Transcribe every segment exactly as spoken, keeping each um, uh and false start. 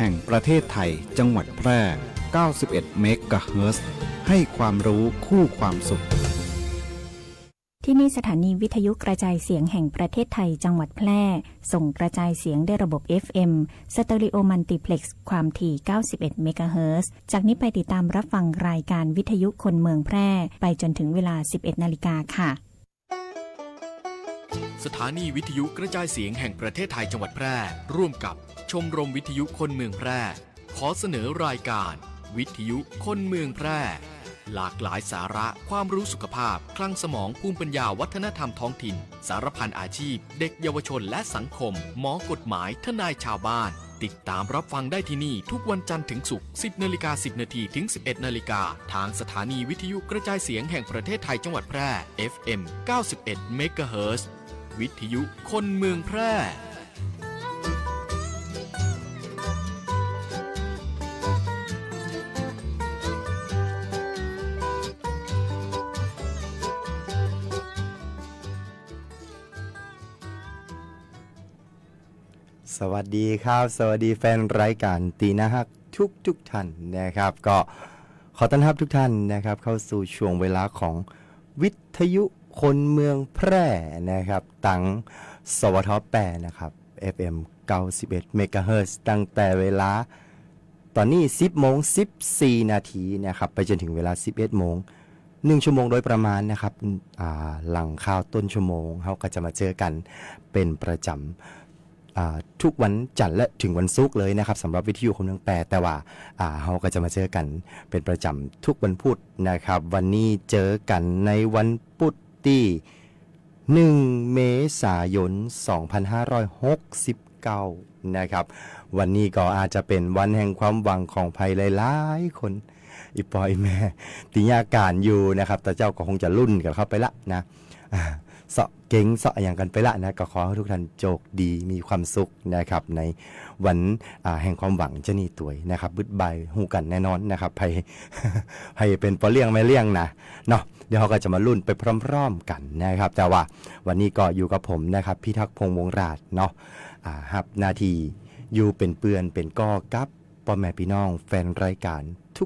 แห่งประเทศไทย จังหวัดแพร่ เก้าสิบเอ็ดเมกะเฮิรตซ์ ให้ความรู้คู่ความสุข ที่นี่สถานีวิทยุกระจายเสียงแห่งประเทศไทย จังหวัดแพร่ ส่งกระจายเสียงด้วยระบบ เอฟเอ็ม สเตอริโอมัลติเพล็กซ์ ความถี่ เก้าสิบเอ็ดเมกะเฮิรตซ์ จากนี้ไปติดตามรับฟังรายการวิทยุคนเมืองแพร่ ไปจนถึงเวลา สิบเอ็ดนาฬิกาค่ะ สถานีวิทยุกระจายเสียงแห่งประเทศไทย จังหวัดแพร่ ร่วมกับชมรมวิทยุคนเมืองแพร่ ขอเสนอรายการวิทยุคนเมืองแพร่ หลากหลายสาระ ความรู้สุขภาพ คลังสมอง ภูมิปัญญา วัฒนธรรมท้องถิ่น สารพันอาชีพ เด็กเยาวชนและสังคม หมอกฎหมาย ทนายชาวบ้าน ติดตามรับฟังได้ที่นี่ทุกวันจันทร์ถึงศุกร์ สิบนาฬิกาสิบนาทีถึงสิบเอ็ดนาฬิกา ทางสถานีวิทยุกระจายเสียงแห่งประเทศไทย จังหวัดแพร่ เอฟเอ็ม เก้าสิบเอ็ดเมกะเฮิรตซ์ วิทยุคนเมืองแพร่ สวัสดีครับ สวัสดีแฟนรายการตี้น่าฮักทุกๆท่านนะครับ ก็ขอต้อนรับทุกท่านนะครับ เข้าสู่ช่วงเวลาของวิทยุคนเมืองแพร่นะครับ ตัง สวท แปดนะครับ เอฟเอ็ม เก้าสิบเอ็ดเมกะเฮิรตซ์ ตั้งแต่เวลา ตอนนี้ สิบโมงสิบสี่นาทีนะครับ ไปจนถึงเวลา สิบเอ็ดโมง หนึ่งชั่วโมงโดยประมาณนะครับ อ่า หลังข่าวต้นชั่วโมง เฮาก็จะมาเจอกันเป็นประจำ อ่า ทุกวันจันทร์และถึงวันศุกร์เลยนะครับ สำหรับวิทยุคนเมืองแพร่ แต่ว่า อ่า เฮาก็จะมาเจอกันเป็นประจำทุกวันพุธนะครับ วันนี้เจอกันในวันพุธตี้ หนึ่งเมษายน สองพันห้าร้อยหกสิบเก้านะครับ วันนี้ก็อาจจะเป็นวันแห่งความหวังของใผหลายๆคน อี่ป้ออี่แม่ตี้เยียะก๋านอยู่นะครับ แต่เจ้าก็คงจะลุ้นกั๋นเข้าไปละนะ อ่า เซาะเก๋งเซาะอะหยังกั๋นไปละนะ ก็ขอหื้อทุกท่านโจคดีมีความสุขนะครับ ในวัน อ่า แห่งความหวังจะนี้ตวยนะครับ บึดบ่ายฮู้กั๋นแน่นอนนะครับ ใผ ใผเป๋นป้อเลี้ยงแม่เลี้ยงนะ เนาะ เดี๋ยวเฮาก็จะมาลุ้นไปพร้อมๆกั๋นนะครับ แต่ว่าวันนี้ก็อยู่กับผมนะครับ พิทักษ์พงษ์วงศ์ราชเนาะ อ่า ฮับหน้าตี้อยู่เป๋นเปื้อนเป๋นก้อกับป้อแม่ปี้น้องแฟนรายการ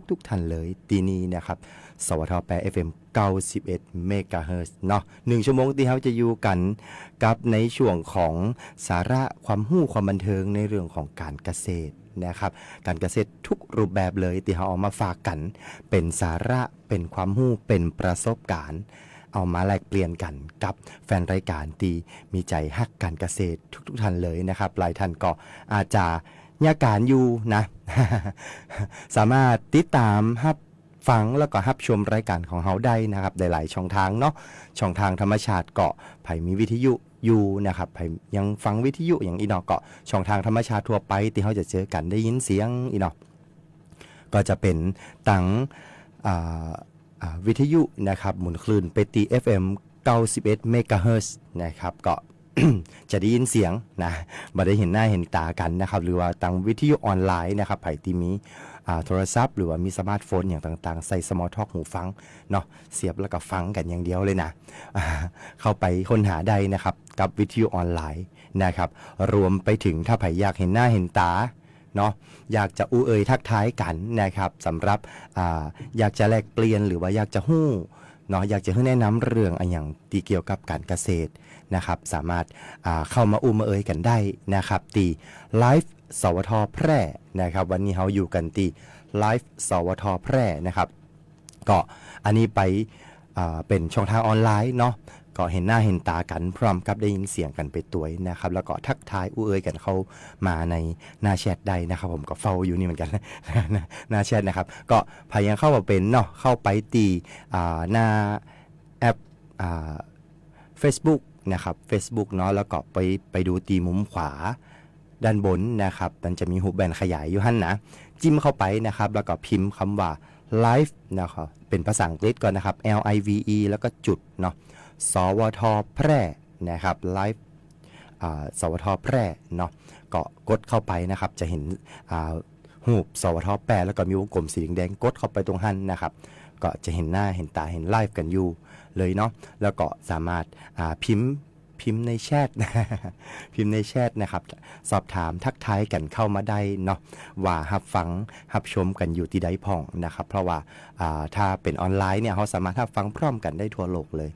ทุกๆท่านเลย ตี้นี่นะครับ สวท แปด เอฟเอ็ม เก้าสิบเอ็ดเมกะเฮิรตซ์เนาะ หนึ่งชั่วโมงตี้เฮาจะอยู่กั๋นกับในช่วงของสาระความฮู้ความบันเทิงในเรื่องของก๋านเกษตรนะครับ ก๋านเกษตรทุกรูปแบบเลยตี้เฮาเอามาฝากกั๋น เป๋นสาระ เป๋นความฮู้ เป๋นประสบก๋ารณ์ เอามาแลกเปลี่ยนกั๋นกับแฟนรายก๋ารตี้มีใจ๋ฮักก๋านเกษตรทุกๆท่านเลยนะครับ หลายท่านก็อาจจะเยียะก๋านอยู่นะ สามารถติดต๋ามฮับฟังแล้วก็ฮับชมรายก๋ารของเฮาได้นะครับ ได้หลายช่องทางเนาะ ช่องทางธรรมชาติก็ใผมีวิทยุอยู่นะครับ ใผยังฟังวิทยุอย่างอี้เนาะ ก็ช่องทางธรรมชาติทั่วไปตี้เฮาจะเจอกั๋นได้ยินเสียงอี้เนาะ ก็จะเป๋นตัง อ่า อ่า วิทยุนะครับ หมุนคลื่นไปตี้ เอฟเอ็ม เก้าสิบเอ็ดเมกะเฮิรตซ์นะครับ ก็ จะได้ยินเสียงนะ บ่ได้หันหน้าหันต๋ากั๋นนะครับ หรือว่าตังวิทยุออนไลน์นะครับ ใผตี้มี อ่า โทรศัพท์ หรือว่ามีสมาร์ทโฟนอย่างต่างๆ ใส่สมอลต็อกหูฟังเนาะ เสียบแล้วก็ฟังกั๋นอย่างเดียวเลยนะ อ่า เข้าไปค้นหาได้นะครับ กับวิทยุออนไลน์นะครับ รวมไปถึงถ้าใผอยากหันหน้าหันต๋า เนาะ อยากจะอู้เอ่ยทักทายกั๋นนะครับ สำหรับ อ่า อยากจะแลกเปลี่ยนหรือว่าอยากจะฮู้เนาะ อยากจะหื้อแนะนำเรื่องอะหยังตี้เกี่ยวกับก๋านเกษตรนะครับ สามารถ อ่า เข้ามาอู้มาเอ่ยกั๋นได้นะครับ ตี้ไลฟ์ สวท แพร่นะครับ วันนี้เฮาอยู่กั๋นตี้ไลฟ์ สวท แพร่นะครับ ก็อันนี้ไป อ่า เป๋นช่องทางออนไลน์เนาะ ก็หันหน้าหันต๋ากั๋นพร้อมกับได้ยินเสียงกั๋นไปตวยนะครับ แล้วก็ทักทายอู้เอ่ยกั๋นเข้ามาในหน้าแชทได้นะครับ ผมก็เฝ้าอยู่นี่เหมือนกั๋น หน้าแชทนะครับ ก็ใผยังเข้าบ่เป๋นเนาะ เข้าไปตี้ อ่า หน้าแอป อ่า เฟซบุ๊กนะครับ เฟซบุ๊กเนาะ แล้วก็ไป ไปดูตี้มุมขวา ด้านบนนะครับ มันจะมีฮูปแบนขยายอยู่หั้นนะ จิ้มเข้าไปนะครับ แล้วก็พิมพ์กำว่า ไลฟ์ นะครับ เป๋นภาษาอังกฤษก่อนนะครับ แอล ไอ วี อี แล้วก็จุดเนาะ สวท แพร่นะครับ ไลฟ์ อ่า สวท แพร่เนาะ ก็กดเข้าไปนะครับ จะหัน อ่า ฮูป สวท แพร่ แล้วก็มีวงกลมสีแดงๆ กดเข้าไปตรงหั้นนะครับ ก็จะหันหน้าหันต๋าหันไลฟ์กั๋นอยู่เลยเนาะ แล้วก็สามารถ อ่า พิมพ์ พิมพ์ในแชท พิมพ์ในแชทนะครับ สอบถามทักทายกั๋นเข้ามาได้เนาะ ว่าฮับฟังฮับชมกั๋นอยู่ตี้ใดพ่องนะครับ เพราะว่า อ่า ถ้าเป๋นออนไลน์เนี่ย เฮาสามารถฮับฟังพร้อมกั๋นได้ทั่วโลกเลย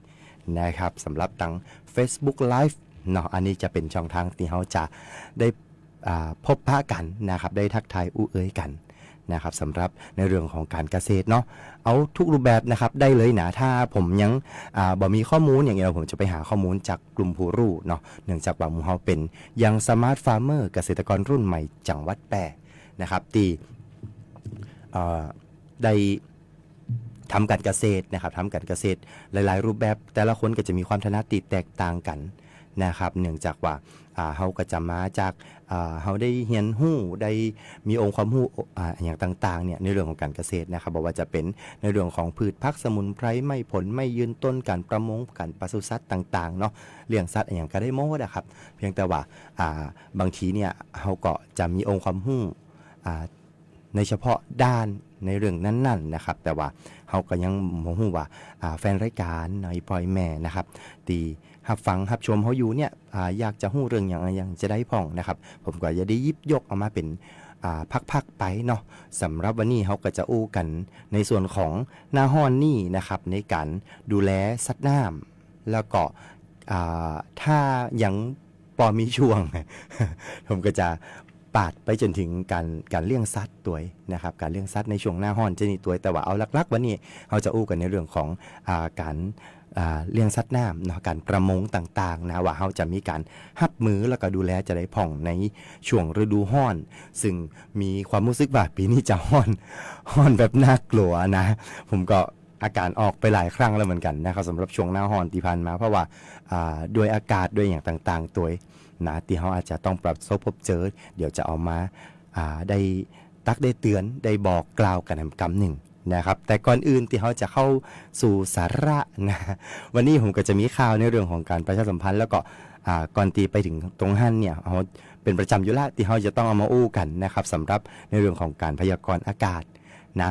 นะครับ สำหรับตัง Facebook Live เนาะ อันนี้จะเป๋นช่องทางตี้เฮาจะได้ อ่า พบปะกั๋นนะครับ ได้ทักทายอู้เอ่ยกั๋นนะครับ สำหรับในเรื่องของก๋านเกษตรเนาะ เอาทุกรูปแบบนะครับ ได้เลยนะ ถ้าผมยัง อ่า บ่มีข้อมูลอย่างเดียว ผมจะไปหาข้อมูลจากกลุ่มผู้รู้เนาะ เนื่องจากว่าหมู่เฮาเป๋น Young Smart Farmer เกษตรกรรุ่นใหม่จังหวัดแป้นะครับ ตี้ เอ่อ ได้ ทำก๋านเกษตรนะครับ ทำก๋านเกษตรหลายๆ รูปแบบ แต่ละคนก็จะมีความถนัดตี้แตกต่างกั๋นนะครับ เนื่องจากว่า อ่า เฮาก็จะมาจาก อ่า เฮาได้เฮียนฮู้ ได้มีองค์ความฮู้ อ่า อะหยังต่างๆ เนี่ย ในเรื่องของก๋านเกษตรนะครับ บ่ว่าจะเป๋นในเรื่องของพืชผักสมุนไพร ไม้ผลไม้ยืนต้น ก๋านประมง ก๋านปศุสัตว์ต่างๆ เนาะ เลี้ยงสัตว์อะหยังก็ได้หมดอะครับ เพียงแต่ว่า อ่า บางทีเนี่ย เฮาก็จะมีองค์ความฮู้ อ่า ในเฉพาะด้านในเรื่องนั้นๆ นะครับ แต่ว่าเฮาก็ยังบ่ฮู้ว่า อ่า แฟนรายก๋านเนาะ อีป้ออีแม่นะครับ ตี้ฮับฟังฮับชมเฮาอยู่เนี่ย อ่า อยากจะฮู้เรื่องหยังอะหยังจะได้พ่องนะครับ ผมก็จะได้หยิบยกเอามาเป๋น อ่า ภาคๆ ไปเนาะ สำหรับวันนี้เฮาก็จะอู้กั๋นในส่วนของหน้าฮ้อนนี่นะครับ ในก๋านดูแลสัตว์น้ำ แล้วก็ อ่า ถ้ายังปอมีช่วง ผมก็จะปาดไปจ๋นถึงก๋าน ก๋านเลี้ยงสัตว์ตวยนะครับ ก๋านเลี้ยงสัตว์ในช่วงหน้าฮ้อนจะนี่ตวย แต่ว่าเอาหลักๆ วันนี้เฮาจะอู้กั๋นในเรื่องของ อ่า ก๋าน อ่า เลี้ยงสัตว์น้ำเนาะ ก๋านประมงต่างๆ นะ ว่าเฮาจะมีก๋านฮับมือแล้วก็ดูแลจะได้พ่องในช่วงฤดูฮ้อน ซึ่งมีความฮู้สึกว่าปี๋นี้จะฮ้อน ฮ้อนแบบน่ากลัวนะ ผมก็ อาก๋านออกไปหลายครั้งแล้วเหมือนกั๋นนะครับ สำหรับช่วงหน้าฮ้อนตี้ผ่านมา เพราะว่า อ่า ด้วยอากาศ ด้วยอะหยังต่างๆ ตวยนะ ตี้เฮาอาจจะต้องประสบพบเจอ เดี๋ยวจะเอามา อ่า ได้ตักได้เตือน ได้บอกกล่าวกั๋นแหมกำนึ่งนะครับ แต่ก่อนอื่นตี้เฮาจะเข้าสู่สาระนะ วันนี้ผมก็จะมีข่าวในเรื่องของก๋านประชาสัมพันธ์ แล้วก็ อ่า ก่อนตี้ไปเถิงตรงหั้นเนี่ย เฮาเป๋นประจ๋ำอยู่ละ ตี้เฮาจะต้องเอามาอู้กั๋นนะครับ สำหรับในเรื่องของก๋านพยากรณ์อากาศนะ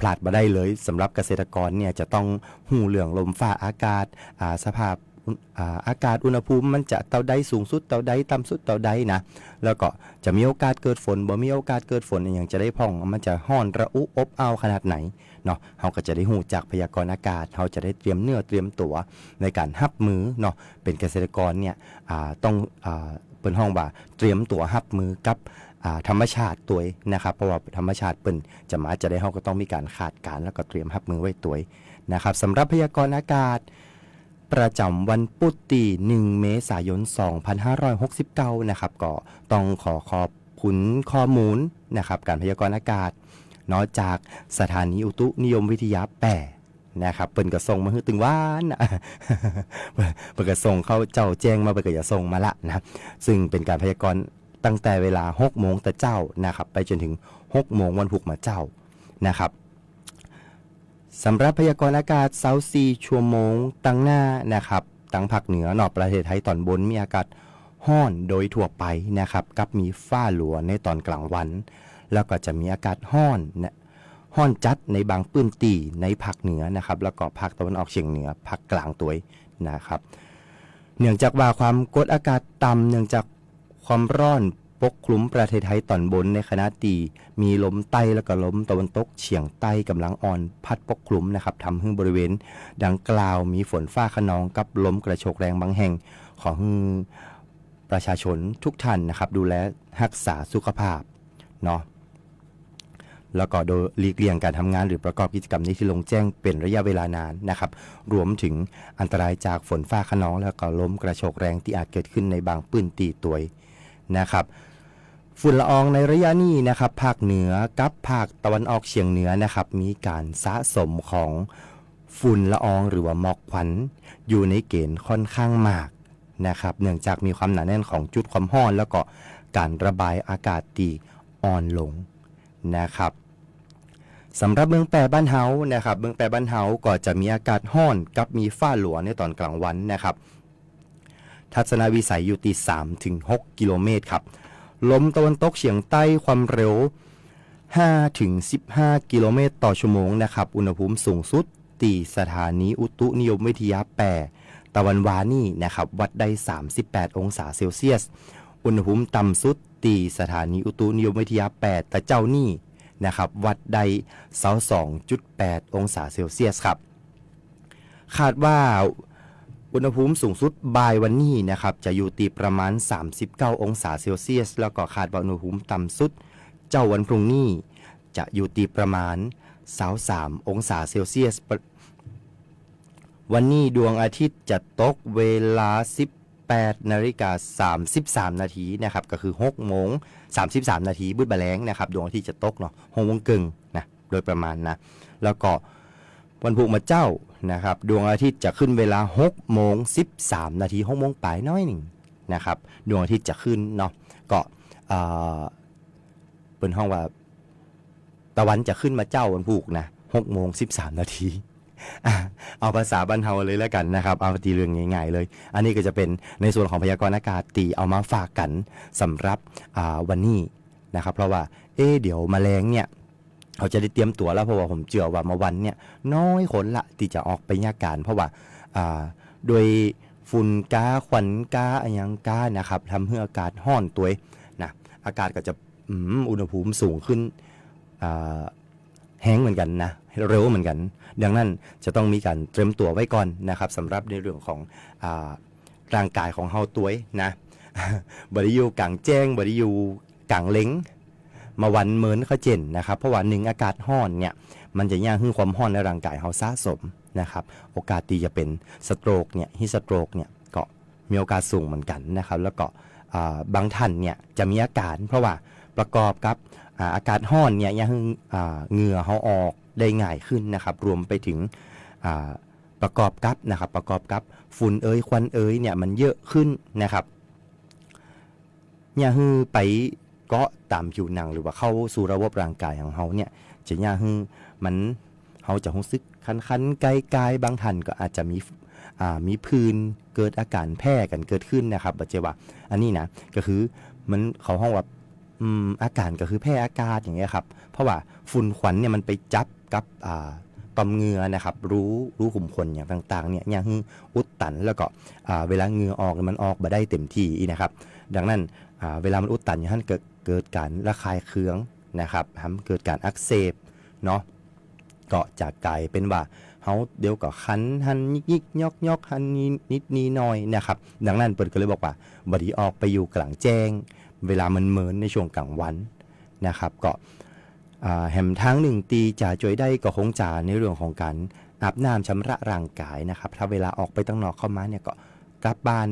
พลาดบ่ได้เลย สำหรับเกษตรกรเนี่ยจะต้องฮู้เรื่องลมฟ้าอากาศ อ่า สภาพอุณ- อ่า อากาศอุณหภูมิมันจะเต้าใด สูงสุดเต้าใด ต่ำสุดเต้าใดนะ แล้วก็จะมีโอกาสเกิดฝน บ่มีโอกาสเกิดฝนอะหยังจะได้พ่อง มันจะฮ้อนระอุอบอ้าวขนาดไหนเนาะ เฮาก็จะได้ฮู้จากพยากรณ์อากาศ เฮาจะได้เตรียมเนื้อเตรียมตั๋วในก๋านฮับมือเนาะ เป๋นเกษตรกรเนี่ย อ่า ต้อง อ่า เปิ้นฮ้องว่าเตรียมตั๋วฮับมือกับ อ่า ธรรมชาติตวยนะครับ เพราะว่าธรรมชาติเปิ้นจะมาจะใด เฮาก็ต้องมีก๋านคาดก๋ารณ์ แล้วก็เตรียมฮับมือไว้ตวยนะครับ สำหรับพยากรณ์อากาศประจ๋ำวันปุ๊ดตี้ หนึ่ง เมษายน สองพันห้าร้อยหกสิบเก้า นะครับ ก็ต้องขอขอบคุณข้อมูลนะครับ ก๋านพยากรณ์อากาศเนาะ จากสถานีอุตุนิยมวิทยาแป้ นะครับ เปิ้นก็ส่งมาหื้อตึงวานน่ะ เปิ้นก็ส่ง เขาเจ้าแจ้งมา เปิ้นก็จะส่งมาละนะ ซึ่งเป๋นก๋านพยากรณ์ตั้งแต่เวลาหกโมงแต่เจ๊านะครับ ไปจ๋นเถิงหกโมงวันพูกมาเจ๊านะครับ สำหรับพยากรณ์อากาศซาวสี่ชั่วโมงตังหน้านะครับ ตังภาคเหนือเนาะ ประเทศไทยต๋อนบนมีอากาศฮ้อนโดยทั่วไปนะครับ กับมีฟ้าหลัวในต๋อนก๋างวัน แล้วก็จะมีอากาศฮ้อนนะ ฮ้อนจัดในบางปื้นตี้ในภาคเหนือนะครับ แล้วก็ภาคตะวันออกเฉียงเหนือ ภาคกลางตวยนะครับ เนื่องจากว่าความกดอากาศต่ำ เนื่องจากความฮ้อนปกคลุมประเทศไทยต๋อนบน ในขณะตี้มีลมใต้แล้วก็ลมตะวันตกเฉียงใต้ก๋ำลังอ่อนพัดปกคลุมนะครับ ทำหื้อบริเวณดังกล่าวมีฝนฟ้าคะนองกับลมกระโชกแรงบางแห่ง ขอหื้อประชาชนทุกท่านนะครับ ดูแลฮักษาสุขภาพเนาะ แล้วก็โดยหลีกเลี่ยงก๋านทำงานหรือประกอบกิจกรรมในที่โล่งแจ้งเป๋นระยะเวลานานนะครับ รวมเถิงอันตรายจากฝนฟ้าคะนอง แล้วก็ลมกระโชกแรงตี้อาจเกิดขึ้นในบางปื้นตี้ตวยนะครับ ฝุ่นละอองในระยะนี้นะครับ ภาคเหนือกับภาคตะวันออกเฉียงเหนือนะครับ มีก๋านสะสมของฝุ่นละอองหรือว่าหมอกควันอยู่ในเกณฑ์ค่อนข้างมากนะครับ เนื่องจากมีความหนาแน่นของจุดความฮ้อน แล้วก็ก๋านระบายอากาศตี้อ่อนลง นะครับ สำหรับเมืองแป้บ้านเฮานะครับ เมืองแป้บ้านเฮาก็จะมีอากาศฮ้อนกับมีฟ้าหลัวในต๋อนก๋างวันนะครับ ทัศนวิสัยอยู่ตี้สามถึงหกกิโลเมตรครับ ลมตะวันตกเฉียงใต้ความเร็วห้าถึงสิบห้ากิโลเมตรต่อชั่วโมงนะครับ อุณหภูมิสูงสุดตี้สถานีอุตุนิยมวิทยาแป้ ตะวันวานี้นะครับ วัดได้สามสิบแปดองศาเซลเซียส อุณหภูมิต่ำสุดตี้สถานีอุตุนิยมวิทยาแปด ตะเจ๊านี้นะครับ วัดได้ซาวสองจุดแปดองศาเซลเซียสครับ คาดว่าอุณหภูมิสูงสุดบ่ายวันนี้นะครับ จะอยู่ตี้ประมาณสามสิบเก้าองศาเซลเซียส แล้วก็คาดว่าอุณหภูมิต่ำสุดเจ๊าวันพรุ่งนี้ จะอยู่ตี้ประมาณซาวสามองศาเซลเซียส วันนี้ดวงอาทิตย์จะตกเวลาสิบแปดนาฬิกาสามสิบสามนาทีนะครับ ก็คือหกโมงสามสิบสามนาที บึดบ่าแลงนะครับ ดวงอาทิตย์จะตกเนาะ หกโมงเกิ่งนะ โดยประมาณนะ แล้วก็วันพุธมาเจ๊านะครับ ดวงอาทิตย์จะขึ้นเวลาหกโมงสิบสามนาที หกโมงป๋ายน้อยหนึ่งนะครับ ดวงอาทิตย์จะขึ้นเนาะ ก็ เอ่อ เปิ้นฮ้องว่า ตะวันจะขึ้นมาเจ๊าวันพุธนะ หกโมงสิบสามนาที อ่ะ เอาภาษาบ้านเฮาเลยแล้วกันนะครับ เอาตี้เรื่องง่ายๆเลย อันนี้ก็จะเป็นในส่วนของพยากรณ์อากาศตี้เอามาฝากกั๋นสำหรับ อ่า วันนี้นะครับ เพราะว่า เอ๊ะ เดี๋ยวมาแลงเนี่ย เฮาจะได้เตรียมตั๋วแล้ว เพราะว่าผมเจื้อว่ามาวันเนี่ย น้อยคนละตี้จะออกไปเยียะก๋าน เพราะว่า อ่า ด้วยฝุ่นก๊า ควันก๊า อะหยังก๊านะครับ ทำหื้ออากาศฮ้อนตวยนะ อากาศก็จะ อืม อุณหภูมิสูงขึ้น อ่า แฮงเหมือนกั๋นนะ เร็วเหมือนกั๋น ดังนั้นจะต้องมีก๋านเตรียมตั๋วไว้ก่อนนะครับ สำหรับในเรื่องของ อ่า ร่างก๋ายของเฮาตวยนะ บ่ได้อยู่ก๋างแจ้ง บ่ได้อยู่ก๋างเล็ง มาวันเมินเข้าเจ๋นนะครับ เพราะว่าหนึ่ง อากาศฮ้อนเนี่ย มันจะเยียะหื้อความฮ้อนในร่างก๋ายเฮาสะสมนะครับ โอกาสตี้จะเป็นสโตรกเนี่ย ฮีทสโตรกเนี่ย ก็ มีโอกาสสูงเหมือนกั๋นนะครับ แล้วก็ อ่า บางท่านเนี่ยจะมีอาก๋าน เพราะว่าประกอบกับ อ่า อากาศฮ้อนเนี่ย เยียะหื้อ อ่า เหงื่อเฮาออกได้ง่ายขึ้นนะครับ รวมไปถึง อ่า ประกอบกับนะครับ ประกอบกับฝุ่นเอย ควันเอยเนี่ย มันเยอะขึ้นนะครับ เยียะหื้อไปเกาะต๋ามผิวหนัง หรือว่าเข้าสู่ระบบร่างก๋ายของเฮาเนี่ย จะเยียะหื้อมัน เฮาจะฮู้สึกคันๆ ไกๆ บางท่านก็อาจจะมี อ่า มีผื่น เกิดอาก๋านแพ้กั๋นเกิดขึ้นนะครับ บ่ใจ้ว่า อันนี้นะ ก็คือมัน เขาฮ้องว่า อืม อาก๋านก็คือแพ้อากาศอย่างเงี้ยครับ เพราะว่าฝุ่นควันเนี่ยมันไปจับกับ อ่า ต่อมเหงื่อนะครับ รู รูขุมขนอย่างต่างๆ เนี่ย เยียะหื้ออุดตัน แล้วก็ อ่า เวลาเหงื่อออกมันออกบ่ได้เต็มที่อี้นะครับ ดังนั้น อ่า เวลามันอุดตันอย่างหั้นก็เกิดก๋านระคายเคืองนะครับ ทำเกิดก๋านอักเสบเนาะ ก็จะก๋ายเป๋นว่าเฮาเดี๋ยวก็คันหั้นยิกๆ ยอกๆ หั้นนี้นิดนี้หน้อยนะครับ ดังนั้นเปิ้นก็เลยบอกว่าบ่ดีออกไปอยู่ก๋างแจ้ง เวลามันเมินในช่วงก๋างวันนะครับ ก็ อ่า แหมตางหนึ่งตี้จะจ้วยได้ก็คงจะในเรื่องของก๋านอาบน้ำชำระร่างก๋ายนะครับ ถ้าเวลาออกไปตังนอกเข้ามาเนี่ยก็กลับบ้าน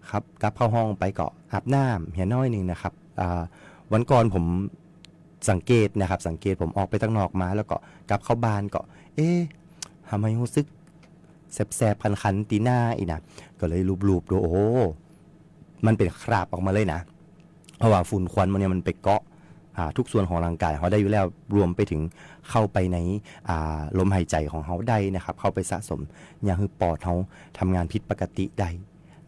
ครับ กลับเข้าห้องไปก็อาบน้ำเหียน้อยหนึ่งนะครับ อ่า วันก่อนผมสังเกตนะครับ สังเกตผมออกไปตังนอกมา แล้วก็กลับเข้าบ้านก็ เอ๊ะ ทำไมฮู้สึกแสบๆ คันๆ ตี้หน้าอี้นะ ก็เลยลูบๆ ดู โอ้โห มันเป๋นคราบออกมาเลยนะ เพราะว่าฝุ่นควันมันเนี่ยมันไปเกาะ อ่า ทุกส่วนของร่างก๋ายเฮาได้อยู่แล้ว รวมไปถึงเข้าไปใน อ่า ลมหายใจ๋ของเฮาได้นะครับ เข้าไปสะสม เยียะหื้อปอดเฮาทำงานผิดปกติได้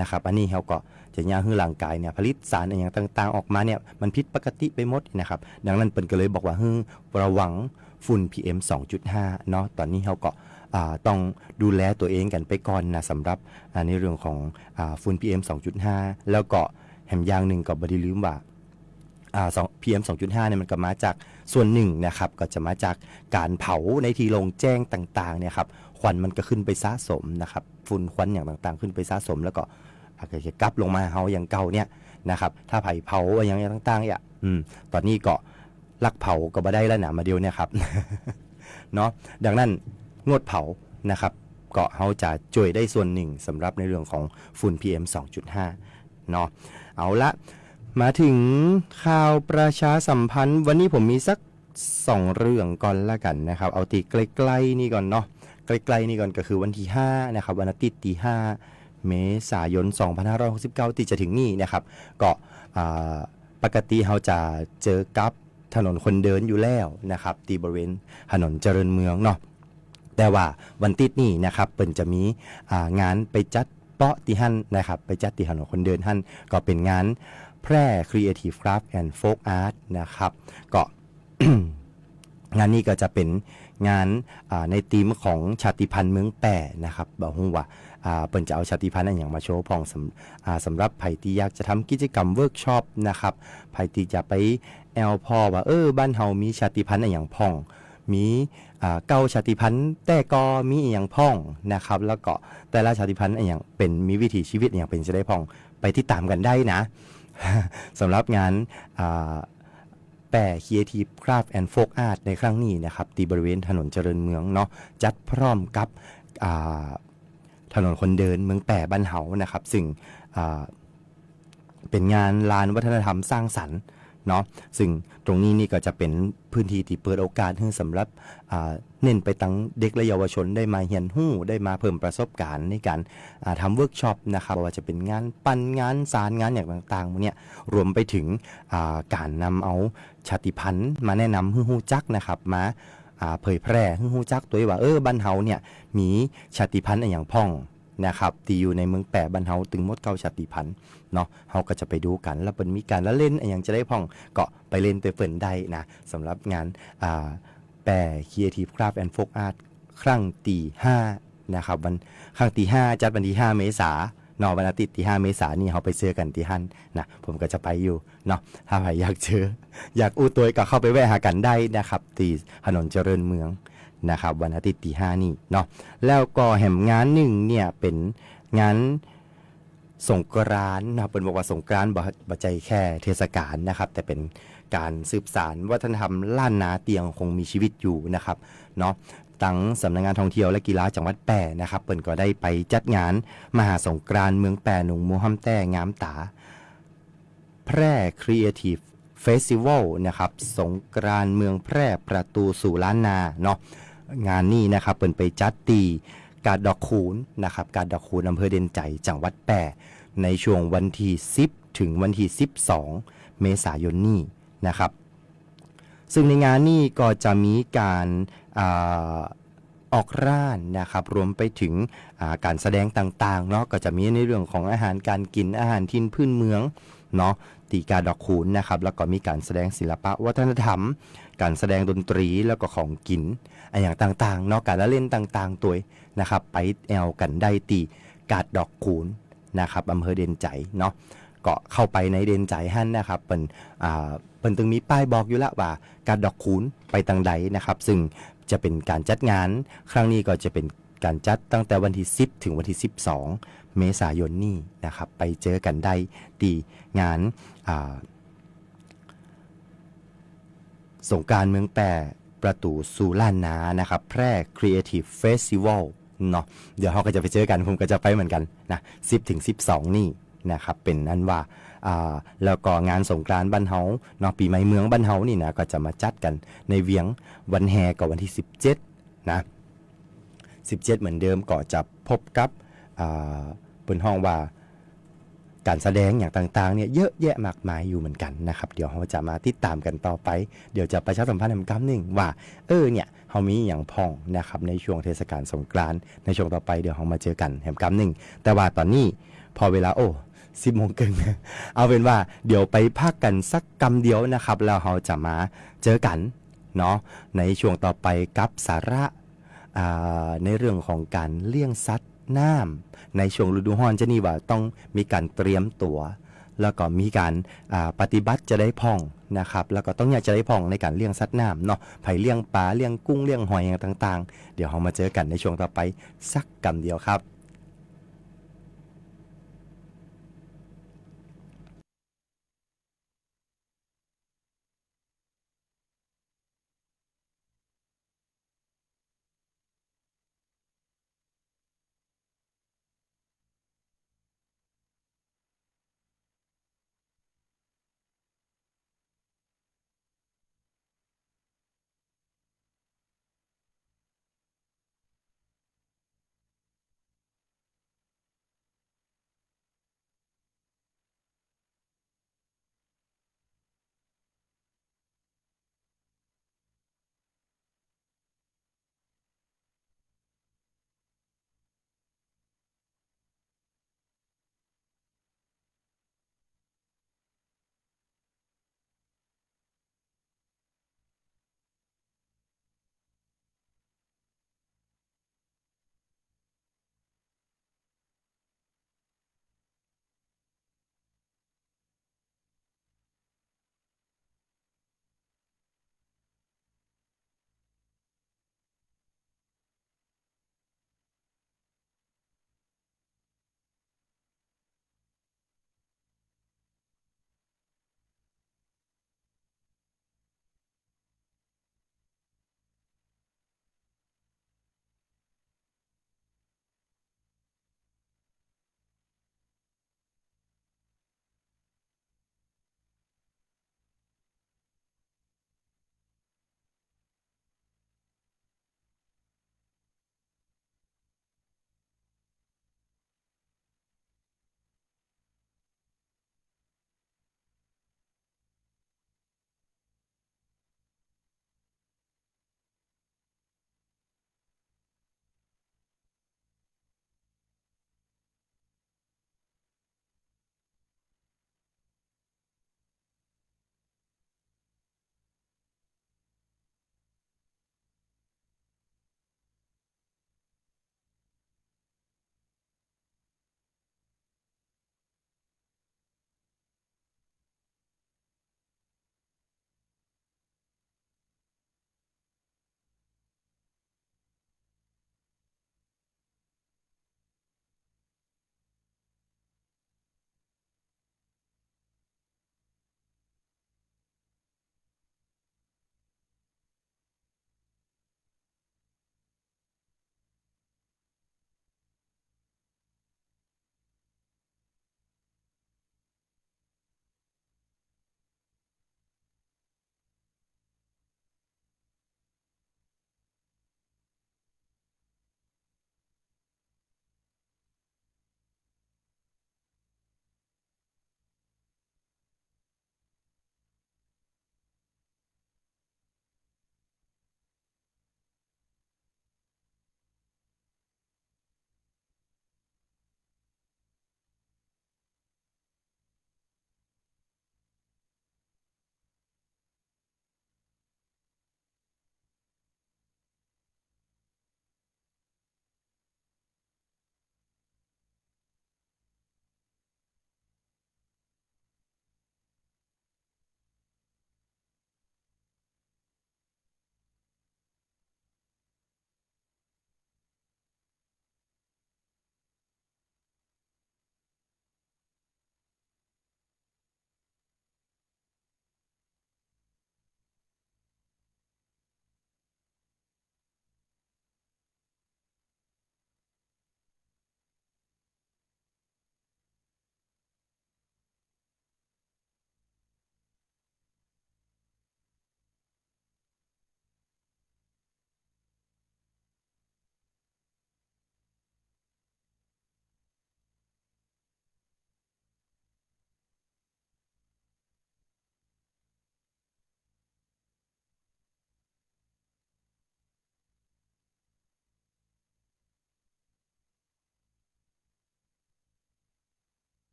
นะครับ อันนี้เฮาก็จะเยียะหื้อร่างก๋ายเนี่ยผลิตสารอะหยังต่างๆ ออกมาเนี่ย มันผิดปกติไปหมดนะครับ ดังนั้นเปิ้นก็เลยบอกว่าหื้อระวัง ฝุ่น พีเอ็ม สองจุดห้า เนาะ ต๋อนนี้เฮาก็ อ่า ต้องดูแลตั๋วเองกั๋นไปก่อนนะ สำหรับ อ่า ในเรื่องของ อ่า ฝุ่น พีเอ็ม สองจุดห้า แล้วก็แหมอย่างหนึ่งก็บ่ได้ลืมว่า อ่า สอง พีเอ็ม สองจุดห้า เนี่ยมันก็มาจากส่วนหนึ่งนะครับ ก็จะมาจากก๋านเผาในตี้โล่งแจ้งต่างๆ เนี่ยครับ ควันมันก็ขึ้นไปสะสมนะครับ ฝุ่นควันอย่างต่างๆ ขึ้นไปสะสม แล้วก็ อ่า ก็จะกลับลงมาเฮาอย่างเก่าเนี่ยนะครับ ถ้าใผเผาอะหยังต่างๆ เนี่ย อืม ต๋อนนี้ก็ ลักเผาก็บ่ได้แล้วนะ มาเดี๋ยวเนี่ยครับ เนาะ ดังนั้นงดเผานะครับ ก็เฮาจะจ้วยได้ส่วนหนึ่งสำหรับในเรื่องของฝุ่น พีเอ็ม สองจุดห้า เนาะ เอาละ มาถึงข่าวประชาสัมพันธ์ วันนี้ผมมีสักสองเรื่องก่อนละกั๋นนะครับ เอาตี้ใกล้ๆ นี่ก่อนเนาะ ใกล้ๆ นี่ก่อนก็คือวันตี้ห้านะครับ วันอาทิตย์ตี้ห้า เมษายน สองพันห้าร้อยหกสิบเก้า ตี้จะถึงนี่นะครับ ก็ อ่า ปกติเฮาจะเจอกับ ถนนคนเดินอยู่แล้วนะครับ ตี้บริเวณถนนเจริญเมืองเนาะ แต่ว่าวันอาทิตย์นี้นะครับ เปิ้นจะมี อ่า งานไปจัดเปาะตี้หั้นนะครับ ไปจัดตี้ถนนคนเดินหั้น ก็เป๋นงานแพร่ Creative Craft and Folk Art นะครับ ก็ งานนี้ก็จะเป๋นงาน อ่า ในธีมของชาติพันธุ์เมืองแป้นะครับ บ่ฮู้ว่า อ่า เปิ้นจะเอาชาติพันธุ์อะหยังมาโชว์พ่อง สำ อ่า สำหรับใผตี้อยากจะทำกิจกรรมเวิร์กช็อปนะครับ ใผตี้จะไปแอ่วผ่อว่า เออ บ้านเฮามีชาติพันธุ์อะหยังพ่อง มี อ่า เก้าชาติพันธุ์แต๊ก่อมีอะหยังพ่องนะครับ แล้วก็แต่ละชาติพันธุ์อะหยังเป๋น มีวิถีชีวิตอะหยังเป๋นจะใดพ่อง ไปติดต๋ามกั๋นได้นะ สำหรับงาน อ่า แป้ Creative Craft and Folk Art ในครั้งนี้นะครับ ตี้บริเวณถนนเจริญเมืองเนาะ จัดพร้อมกับ อ่า ถนนคนเดินเมืองแป้บ้านเฮานะครับ ซึ่ง อ่า เป๋นงานลานวัฒนธรรมสร้างสรรค์เนาะ ซึ่งตรงนี้นี่ก็จะเป๋นพื้นที่ตี้เปิดโอกาสหื้อสำหรับ อ่า เน้นไปตังเด็กและเยาวชนได้มาเฮียนฮู้ ได้มาเพิ่มประสบการณ์ในก๋าน อ่า ทำเวิร์กช็อปนะครับ บ่ว่าจะเป๋นงานปั้น งานสาน งานอะหยังต่างๆ หมู่เนี่ย รวมไปเถิง อ่า ก๋านนำเอาชาติพันธุ์มาแนะนำหื้อฮู้จักนะครับ มา อ่า เผยแพร่หื้อฮู้จักตวยว่า เออ บ้านเฮาเนี่ยมีชาติพันธุ์อะหยังพ่องนะครับ ตี้อยู่ในเมืองแป้บ้านเฮาตึงหมดเก้าชาติพันธุ์เนาะ เฮาก็จะไปดูกั๋น แล้วเปิ้นมีก๋านละเล่นอะหยังจะใดพ่อง ก็ไปเล่นตวยเปิ้นได้นะ สำหรับงาน อ่า แป้ Creative Craft and Folk Art ครั้งตี้ห้านะครับ วัน ครั้งตี้ห้า จัดวันตี้ห้าเมษาเนาะ วันอาทิตย์ตี้ห้าเมษานี่ เฮาไปเจอกั๋นตี้หั้นนะ ผมก็จะไปอยู่เนาะ ถ้าใผอยากเจอ อยากอู้ตวยก็เข้าไปแวะหากั๋นได้นะครับ ตี้ถนนเจริญเมืองนะครับ วันอาทิตย์ตี้ห้านี่เนาะ แล้วก็แหมงานนึ่งเนี่ยเป๋นงานสงกรานต์นะครับ เปิ้นบอกว่าสงกรานต์บ่ บ่ใจ้แค่เทศกาลนะครับ แต่เป๋นก๋านสืบสานวัฒนธรรมล้านนาตี้ยังคงมีชีวิตอยู่นะครับเนาะ ตังสำนักงานท่องเที่ยวและกีฬาจังหวัดแป้นะครับ เปิ้นก็ได้ไปจัดงานมหาสงกรานต์เมืองแป้ หนุ่งหมวกฮ่ำแต้งามต๋า แพร่ Creative Festival นะครับ สงกรานต์เมืองแพร่ประตู๋สู่ล้านนาเนาะ งานนี้นะครับ เปิ้นไปจัดตี้กาดดอกคูนนะครับ กาดดอกคูน อำเภอเด่นชัย จังหวัดแป้ ในช่วงวันตี้สิบ ถึงวันตี้สิบสอง เมษายนนี้นะครับ ซึ่งในงานนี้ก็จะมีก๋าน อ่า ออกร้านนะครับ รวมไปเถิง อ่า ก๋านแสดงต่างๆ เนาะ ก็จะมีในเรื่องของอาหารก๋านกิ๋น อาหารถิ่นพื้นเมืองเนาะ ตี้กาดดอกคูนนะครับ แล้วก็มีก๋านแสดงศิลปะวัฒนธรรม ก๋านแสดงดนตรี แล้วก็ของกิ๋นอะหยังต่างๆ เนาะ ก๋านละเล่นต่างๆ ตวยนะครับ ไปแอ่วกั๋นได้ตี้กาดดอกคูน นะครับ อำเภอเด่นชัยเนาะ ก็เข้าไปในเด่นชัยหั้นนะครับ เปิ้น อ่า เปิ้นตึงมีป้ายบอกอยู่ละว่ากาดดอกคูนไปตางใดนะครับ ซึ่งจะเป๋นก๋านจัดงานครั้งนี้ก็จะเป๋นก๋านจัดตั้งแต่วันตี้สิบ ถึงวันตี้สิบสอง เมษายนนี้นะครับ ไปเจอกั๋นได้ตี้งาน อ่า สงกรานต์เมืองแป้ ประตู๋สู่ล้านนานะครับ แพร่ Creative Festival เนาะ เดี๋ยวเฮาก็จะไปเจอกั๋น ผมก็จะไปเหมือนกั๋นนะ สิบ ถึง สิบสอง นี่นะครับ เป๋นอันว่า อ่า แล้วก็งานสงกรานต์บ้านเฮาเนาะ ปี๋ใหม่เมืองบ้านเฮานี่นะ ก็จะมาจัดกั๋นในเวียงวันแฮก็วันตี้สิบเจ็ด นะ สิบเจ็ด เหมือนเดิม ก็จะพบกับ อ่า เปิ้นฮ้องว่า ก๋านแสดงอย่างต่างๆ เนี่ย เยอะแยะมากมายอยู่เหมือนกั๋นนะครับ เดี๋ยวเฮาจะมาติดต๋ามกั๋นต่อไป เดี๋ยวจะประชาสัมพันธ์แหมกำนึ่งว่า เออ เนี่ย เฮามีอะหยังพ่องนะครับ ในช่วงเทศกาลสงกรานต์ ในช่วงต่อไปเดี๋ยวเฮามาเจอกั๋นแหมกำนึ่ง แต่ว่าต๋อนนี้ พอเวลา โอ้ สิบโมงเกิ่ง เอาเป๋นว่าเดี๋ยวไปพักกั๋นสักกำเดียวนะครับ แล้วเฮาจะมาเจอกั๋นเนาะ ในช่วงต่อไปกับสาระ อ่า ในเรื่องของก๋านเลี้ยงสัตว์น้ำในช่วงฤดูฮ้อนจะอี้ว่าต้องมีก๋านเตรียมตั๋ว แล้วก็มีก๋าน อ่า ปฏิบัติจะใดพ่องนะครับ แล้วก็ต้องเยียะจะใดพ่องในก๋านเลี้ยงสัตว์น้ำเนาะ ใผเลี้ยงป๋า เลี้ยงกุ้ง เลี้ยงหอยอย่างต่างๆ เดี๋ยวเฮามาเจอกั๋นในช่วงต่อไปสักกำเดียวครับ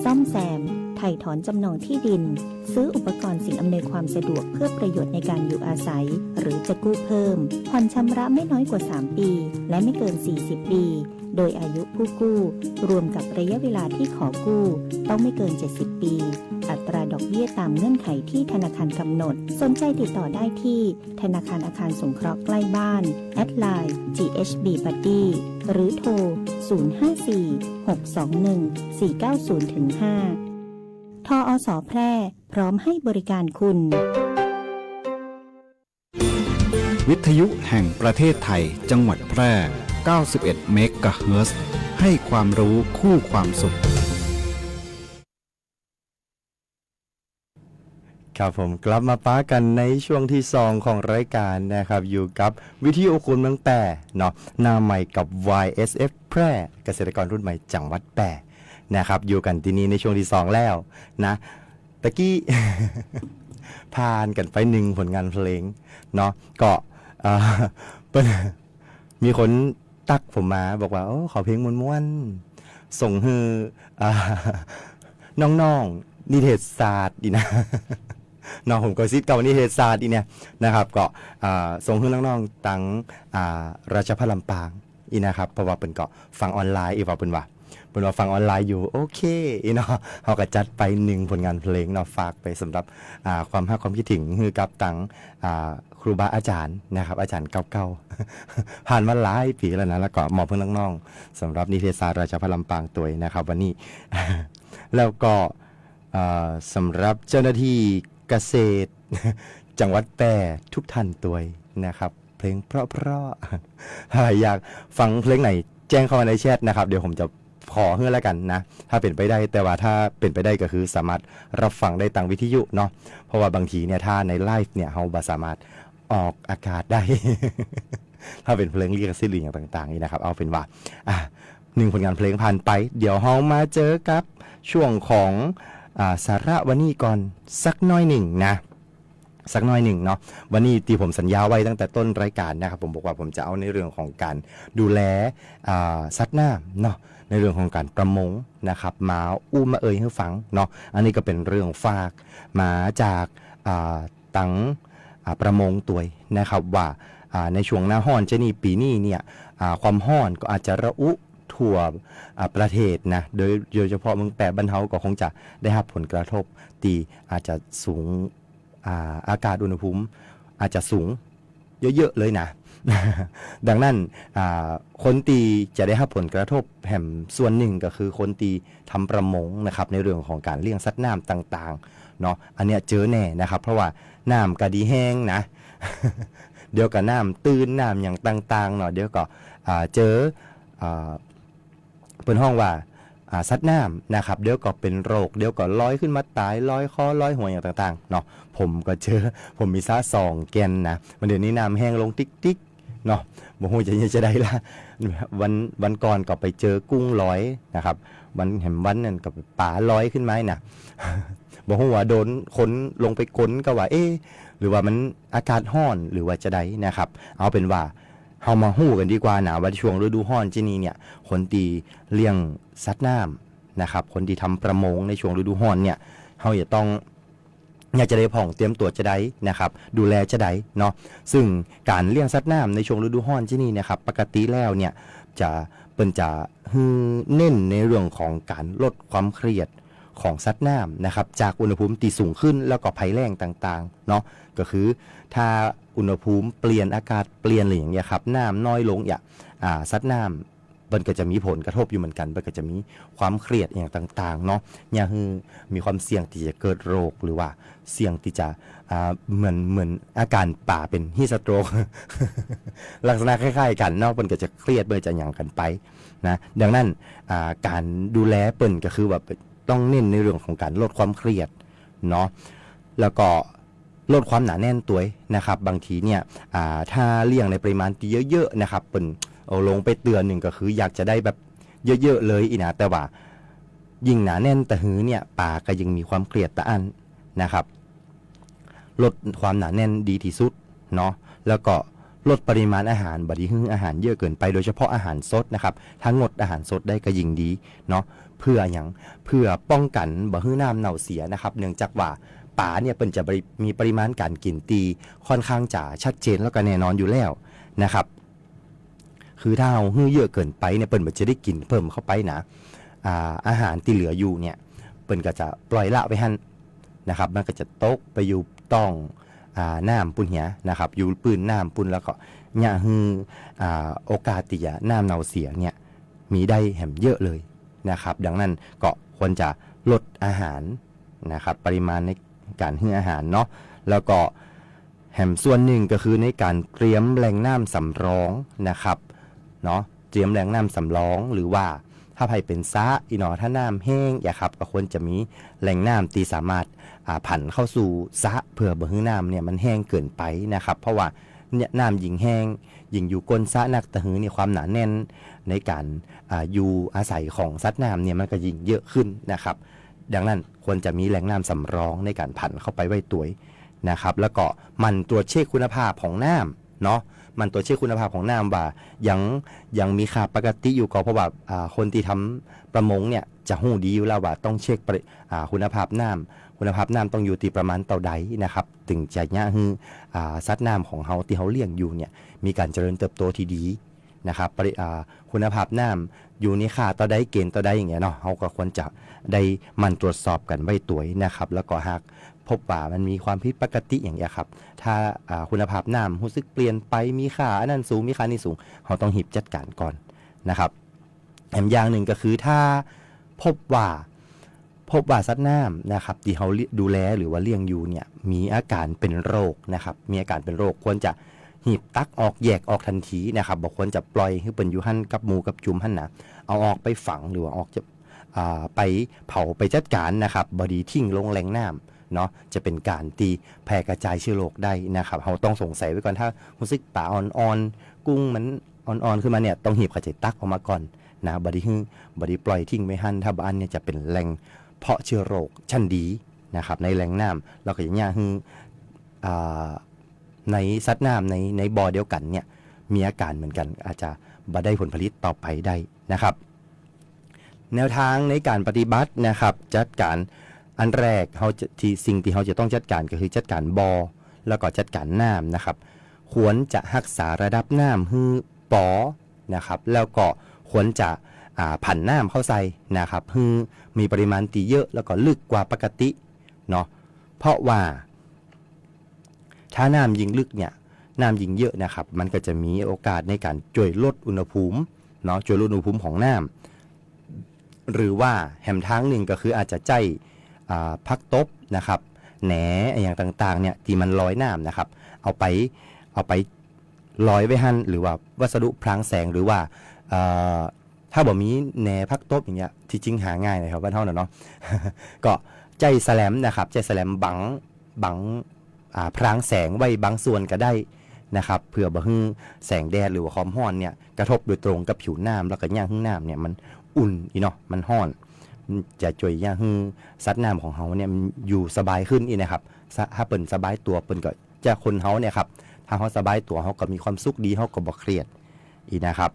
ซ่อมแซม ไถ่ถอนจำนองที่ดิน ซื้ออุปกรณ์สิ่งอำนวยความสะดวกเพื่อประโยชน์ในการอยู่อาศัย หรือจะกู้เพิ่ม ผ่อนชำระไม่น้อยกว่าสามปี และไม่เกินสี่สิบปี โดยอายุผู้กู้ รวมกับระยะเวลาที่ขอกู้ ต้องไม่เกินเจ็ดสิบปี อัตราดอกเบี้ยตามเงื่อนไขที่ธนาคารกำหนด สนใจติดต่อได้ที่ธนาคารอาคารสงเคราะห์ใกล้บ้าน แอดไลน์ จีเอชบีบัดดี้ หรือโทร ศูนย์ห้าสี่ หกสองหนึ่ง สี่เก้าศูนย์ ถึง ห้า ทออส แพร่ พร้อมให้บริการคุณ วิทยุแห่งประเทศไทย จังหวัดแพร่ เก้าสิบเอ็ด เมกะเฮิรตซ์ ให้ความรู้คู่ความสุข ครับผม กลับมาปะกั๋นในช่วงตี้สองของรายก๋านนะครับ อยู่กับวิทยุคู่เมืองแป้เนาะ หน้าใหม่กับ วายเอสเอฟ แพร่ เกษตรกรรุ่นใหม่จังหวัดแป้นะครับ อยู่กั๋นตี้นี่ในช่วงตี้สองแล้วนะ ตะกี้ ผ่านกั๋นไปหนึ่งผลงานเพลงเนาะ ก็ เอ่อ เปิ้น มีคนตั๊กผมมาบอกว่า โอ้ ขอเพลงม่วนๆ ส่งหื้อ อ่า น้องๆ นิเทศศาสตร์ดีนะ เนาะ ผมก็ศิษย์เก่านิเทศศาสตร์อีเนี่ยนะครับ ก็ อ่า ส่งหื้อน้องๆ ตัง อ่า ราชภัฏลำปางอีนะครับ เพราะว่าเปิ้นก็ฟังออนไลน์อีว่าเปิ้นว่า เปิ้นว่าฟังออนไลน์อยู่ โอเค อีเนาะ เฮาก็จัดไปหนึ่งผลงานเพลงเนาะ ฝากไปสำหรับ อ่า ความฮักความคิดถึงหื้อกับตัง อ่า ครูบาอาจ๋ารย์นะครับ อาจ๋ารย์เก่าๆ ผ่านมาหลายปี๋แล้วนะ แล้วก็มอบหื้อน้องๆ สำหรับนิเทศศาสตร์ราชภัฏลำปางตวยนะครับ วันนี้ แล้วก็ เอ่อ สำหรับเจ้าหน้าตี้เกษตร จังหวัดแป้ทุกท่านตวยนะครับ เพลงเพราะๆ ถ้าอยากฟังเพลงไหนแจ้งเข้ามาในแชทนะครับ เดี๋ยวผมจะขอหื้อแล้วกั๋นนะ ถ้าเป๋นไปได้ แต่ว่าถ้าเป๋นไปได้ก็คือสามารถรับฟังได้ตางวิทยุเนาะ เพราะว่าบางทีเนี่ยถ้าในไลฟ์เนี่ยเฮาบ่สามารถออกอากาศได้ ถ้าเป๋นเพลงลิขสิทธิ์หรืออย่างต่างๆ นี่นะครับ เอาเป๋นว่า อ่ะ หนึ่งผลงานเพลงผ่านไป เดี๋ยวเฮามาเจอกับช่วงของ อ่า สาระวันนี้ก่อนสักหน้อยหนึ่งนะ สักหน้อยหนึ่งเนาะ วันนี้ตี้ผมสัญญาไว้ตั้งแต่ต้นรายก๋านนะครับ ผมบอกว่าผมจะเอาในเรื่องของก๋านดูแล อ่า สัตว์น้ำเนาะ ในเรื่องของก๋านประมงนะครับ มาอู้มาเอ่ยหื้อฟังเนาะ อันนี้ก็เป๋นเรื่องฝากมาจาก อ่า ตัง อ่า ประมงตวยนะครับ ว่า อ่า ในช่วงหน้าฮ้อนจะนี่ปี๋นี้เนี่ย อ่า ความฮ้อนก็อาจจะระอุทั่ว อ่า ประเทศนะ โดย โดยเฉพาะเมืองแป้บ้านเฮาก็คงจะได้ฮับผลกระทบตี้อาจจะสูง อ่า อากาศอุณหภูมิอาจจะสูงเยอะๆ เลยนะ ดังนั้น อ่า คนตี้จะได้ฮับผลกระทบแหมส่วนหนึ่งก็คือคนตี้ทำประมงนะครับ ในเรื่องของก๋านเลี้ยงสัตว์น้ำต่างๆ เนาะ อันเนี้ยเจอแน่นะครับ เพราะว่าน้ำก็ดีแห้งนะ เดี๋ยวก็น้ำตื้น น้ำอย่างต่างๆ เนาะ เดี๋ยวก็ อ่า เจอ อ่า เปิ้นฮ้องว่า อ่า สัตว์น้ำนะครับ เดี๋ยวก็เป๋นโรค เดี๋ยวก็ลอยขึ้นมาต๋าย ลอยคอ ลอยหัวอย่างต่างๆ เนาะ ผมก็เจอ ผมมีสระสองแก่นนะ มันเดี๋ยวนี้น้ำแห้งลงติ๊กๆ เนาะ บ่ฮู้จะ จะใดละ วัน วันก่อนก็ไปเจอกุ้งลอยนะครับ วันแหมวันนั้นก็ป๋าลอยขึ้นมานะ บ่ฮู้ว่าโดนคนลงไปก๊นก็ว่า เอ๊ะ หรือว่ามันอากาศฮ้อน หรือว่าจะใดนะครับ เอาเป๋นว่า เฮามาฮู้กั๋นดีกว่านะ ว่าช่วงฤดูฮ้อนจะนี่เนี่ย คนตี้เลี้ยงสัตว์น้ำนะครับ คนตี้ทำประมงในช่วงฤดูฮ้อนเนี่ย เฮาจะต้อง อยากจะใดพ่อง เตรียมตั๋วจะใดนะครับ ดูแลจะใดเนาะ ซึ่งก๋านเลี้ยงสัตว์น้ำในช่วงฤดูฮ้อนจะนี่นะครับ ปกติแล้วเนี่ย จะ เปิ้นจะหื้อเน้นในเรื่องของก๋านลดความเครียดของสัตว์น้ำนะครับ จากอุณหภูมิตี้สูงขึ้น แล้วก็ภัยแล้งต่างๆ เนาะ ก็คือถ้าอุณหภูมิเปลี่ยน อากาศเปลี่ยนหรืออย่างเงี้ยครับ น้ำน้อยลง อย่าง อ่า สัตว์น้ำ เปิ้นก็จะมีผลกระทบอยู่เหมือนกั๋น เปิ้นก็จะมีความเครียดอย่างต่างๆ เนาะ เนี่ยหื้อมีความเสี่ยงตี้จะเกิดโรค หรือว่าเสี่ยงตี้จะ อ่า เหมือน เหมือนอาก๋ารป๋าเป๋นฮีทสโตรก ลักษณะคล้ายๆ กั๋นเนาะ เปิ้นก็จะเครียด เปิ้นจะหยังกั๋นไปนะ ดังนั้น อ่า ก๋านดูแลเปิ้นก็คือว่าต้องเน้นในเรื่องของก๋านลดความเครียดเนาะ แล้วก็ ลดความหนาแน่นตวยนะครับ บางทีเนี่ย อ่า ถ้าเลี้ยงในปริมาณตี้เยอะๆ นะครับ เปิ้นเอาลงไปเตื้อนึ่งก็คืออยากจะได้แบบเยอะๆ เลยอี้นะ แต่ว่ายิ่งหนาแน่นตะหือเนี่ย ป๋าก็ยิ่งมีความเครียดตะอั้นนะครับ ลดความหนาแน่นดีตี้สุดเนาะ แล้วก็ลดปริมาณอาหาร บ่ดีหื้ออาหารเยอะเกินไป โดยเฉพาะอาหารสดนะครับ ถ้างดอาหารสดได้ก็ยิ่งดีเนาะ เปื้อหยัง เปื้อป้องกั๋นบ่หื้อน้ำเน่าเสียนะครับ เนื่องจากว่าป๋าเนี่ยเปิ้นจะปริ- มีปริมาณก๋านกิ๋นตี้ค่อนข้างจะชัดเจนแล้วก็แน่นอนอยู่แล้วนะครับ คือถ้าเฮาหื้อเยอะเกินไปเนี่ย เปิ้นบ่จะได้กิ๋นเพิ่มเข้าไปนะ อ่า อาหารตี้เหลืออยู่เนี่ย เปิ้นก็จะปล่อยละไว้หั้นนะครับ มันก็จะตกไปอยู่ต่อง อ่า น้ำปู้นเหียนะครับ อยู่ปื้นน้ำปู้น แล้วก็เยียะหื้อ อ่า โอกาสตี้จะน้ำเน่าเสียเนี่ย มีได้แหมเยอะเลยนะครับ ดังนั้นก็ควรจะลดอาหารนะครับ ปริมาณในก๋านหื้ออาหารเนาะ แล้วก็แหมส่วนนึ่งก็คือในก๋านเตรียมแหล่งน้ำสำรองนะครับ เนาะ เตรียมแหล่งน้ำสำรอง หรือว่าถ้าใผเป๋นสระอี้เนาะ ถ้าน้ำแห้งอะครับ ก็ควรจะมีแหล่งน้ำตี้สามารถ อ่า ผันเข้าสู่สระ เปื้อบ่หื้อน้ำเนี่ยมันแห้งเกินไปนะครับ เพราะว่าเนี่ยน้ำยิ่งแห้ง ยิ่งอยู่ก้นสระนัก ตะหือเนี่ยความหนาแน่นในก๋าน อ่า อยู่อาศัยของสัตว์น้ำเนี่ยมันก็ยิ่งเยอะขึ้นนะครับ ดังนั้นควรจะมีแหล่งน้ำสำรองในก๋านผันเข้าไปไว้ตวยนะครับ แล้วก็หมั่นตรวจเช็คคุณภาพของน้ำเนาะ หมั่นตรวจเช็คคุณภาพของน้ำว่ายัง ยังมีค่าปกติอยู่ก่อ เพราะว่า อ่า คนตี้ทำประมงเนี่ยจะฮู้ดีอยู่แล้วว่าต้องเช็คปริ- อ่า คุณภาพน้ำ คุณภาพน้ำต้องอยู่ตี้ประมาณเต้าใดนะครับ เถิงจะเยียะหื้อ อ่า สัตว์น้ำของเฮาตี้เฮาเลี้ยงอยู่เนี่ย มีก๋านเจริญเติบโตตี้ดีนะครับ ปริ- อ่า คุณภาพน้ำอยู่ในค่าเต้าใด เกณฑ์เต้าใดอย่างเงี้ยเนาะ เฮาก็ควรจะได้หมั่นตรวจสอบกั๋นไว้ตวยนะครับ แล้วก็หากพบว่ามันมีความผิดปกติอย่างเงี้ยครับ ถ้า อ่า คุณภาพน้ำฮู้สึกเปลี่ยนไป มีค่าอันนั้นสูง มีค่านี้สูง เฮาต้องฮีบจัดก๋านก่อนนะครับ แหมอย่างนึ่งก็คือถ้าพบว่า พบว่าสัตว์น้ำนะครับ ตี้เฮาเลี้ย- ดูแลหรือว่าเลี้ยงอยู่เนี่ย มีอาก๋านเป๋นโรคนะครับ มีอาก๋านเป๋นโรค ควรจะฮีบตักออก แยกออกตันทีนะครับ บ่ควรจะปล่อยหื้อเปิ้นอยู่หั้นกับหมู่กับจุมหั้นนะ เอาออกไปฝัง หรือว่าออกจะ อ่า ไปเผา ไปจัดก๋านนะครับ บ่ดีทิ้งลงแหล่งน้ำเนาะ จะเป๋นก๋านตี้แพร่กระจายเชื้อโรคได้นะครับ เฮาต้องสงสัยไว้ก่อน ถ้าฮู้สึกป๋าอ่อนๆ กุ้งมันอ่อนๆ ขึ้นมาเนี่ย ต้องฮีบเข้าใจ๋ตักออกมาก่อน นะ บ่ดีหื้อ บ่ดีปล่อยทิ้งไว้หั้น ถ้าบ่อั้นเนี่ยจะเป๋นแหล่งเพาะเชื้อโรคชั้นดีนะครับ ในแหล่งน้ำ แล้วก็จะเยียะหื้อ อ่า ในสัตว์น้ำ ใน ในบ่อเดียวกั๋นเนี่ย มีอาก๋านเหมือนกั๋น อาจจะบ่ได้ผลผลิตต่อไปได้นะครับ แนวทางในก๋านปฏิบัตินะครับ จัดก๋าน อันแรกเฮาจะ ตี้ สิ่งตี้เฮาจะต้องจัดก๋านก็คือจัดก๋านบ่อ แล้วก็จัดก๋านน้ำนะครับ ควรจะฮักษาระดับน้ำหื้อปอนะครับ แล้วก็ควรจะ อ่า ผันน้ำเข้าใส่นะครับ หื้อมีปริมาณตี้เยอะ แล้วก็ลึกกว่าปกติเนาะ เพราะว่า ถ้าน้ำยิ่งลึกเนี่ย น้ำยิ่งเยอะนะครับ มันก็จะมีโอกาสในก๋านจ้วยลดอุณหภูมิเนาะ จ้วยลดอุณหภูมิของน้ำ หรือว่าแหมทางนึ่งก็คืออาจจะใจ๊ อ่า ผักตบนะครับ แหนอะหยังต่างๆ เนี่ย ตี้มันลอยน้ำนะครับ เอาไป เอาไปลอยไว้หั้น หรือว่าวัสดุพรางแสง หรือว่า เอ่อ ถ้าบ่มีแหนผักตบอย่างเงี้ย ตี้จริงหาง่ายนะครับ บ้านเฮาน่ะเนาะ ก็ใจ๊แสลมนะครับ ใจ๊แสลมบัง บัง อ่า พรางแสงไว้บางส่วนก็ได้นะครับ เปื้อบ่หื้อแสงแดดหรือว่าความฮ้อนเนี่ยกระทบโดยตรงกับผิวน้ำ แล้วก็เยียะหื้อน้ำเนี่ยมันอุ่นอี้เนาะ มันฮ้อน มันจะจ้วยเยียะหื้อสัตว์น้ำของเฮาเนี่ยมันอยู่สบายขึ้นอี้นะครับ ส- ถ้าเปิ้นสบายตั๋วเปิ้นก็จะ คนเฮาเนี่ยครับ ถ้าเฮาสบายตั๋วเฮาก็มีความสุขดี เฮาก็บ่เครียดอี้นะครับ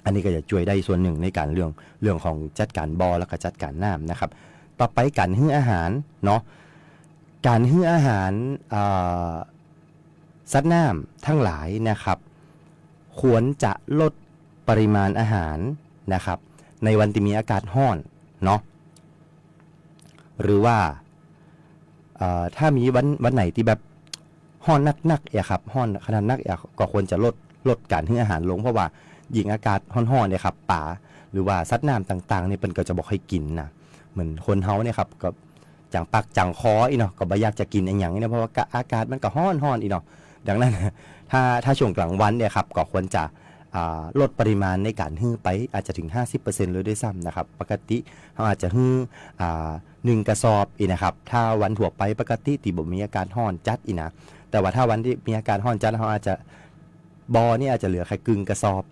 อันนี้ก็จะจ้วยได้ส่วนนึ่งในก๋านเรื่อง เรื่องของจัดก๋านบ่อ แล้วก็จัดก๋านน้ำนะครับ ต่อไปก๋านหื้ออาหารเนาะ ก๋านหื้ออาหาร เอ่อ สัตว์น้ำทั้งหลายนะครับ ควรจะลดปริมาณอาหารนะครับ ในวันตี้มีอากาศฮ้อนเนาะ หรือว่า เอ่อ ถ้ามีวัน วันไหนตี้แบบฮ้อนนักๆ อะครับ ฮ้อนขนาดนักอะ ก็ควรจะลด ลดก๋านหื้ออาหารลง เพราะว่ายิ่งอากาศฮ้อนๆ เนี่ยครับ ป๋า หรือว่าสัตว์น้ำต่างๆ เนี่ย เปิ้นก็จะบ่ค่อยกิ๋นนะ เหมือนคนเฮาเนี่ยครับ ก็ จังปากจังคออี้เนาะ ก็บ่อยากจะกิ๋นอะหยังอี้เนาะ เพราะว่าก็อากาศมันก็ฮ้อนๆ อี้เนาะ ดังนั้น ถ้า ถ้าช่วงกลางวันเนี่ยครับ ก็ควรจะ อ่า ลดปริมาณในก๋านหื้อไป อาจจะเถิงห้าสิบเปอร์เซ็นต์เลยด้วยซ้ำนะครับ ปกติเฮาอาจจะหื้อ อ่า หนึ่งกระสอบอี้นะครับ ถ้าวันทั่วไปปกติตี้บ่มีอากาศฮ้อนจัดอี้นะ แต่ว่าถ้าวันตี้มีอากาศฮ้อนจัด เฮาอาจจะ บ่อนี่อาจจะเหลือแค่กึ่งกระสอบ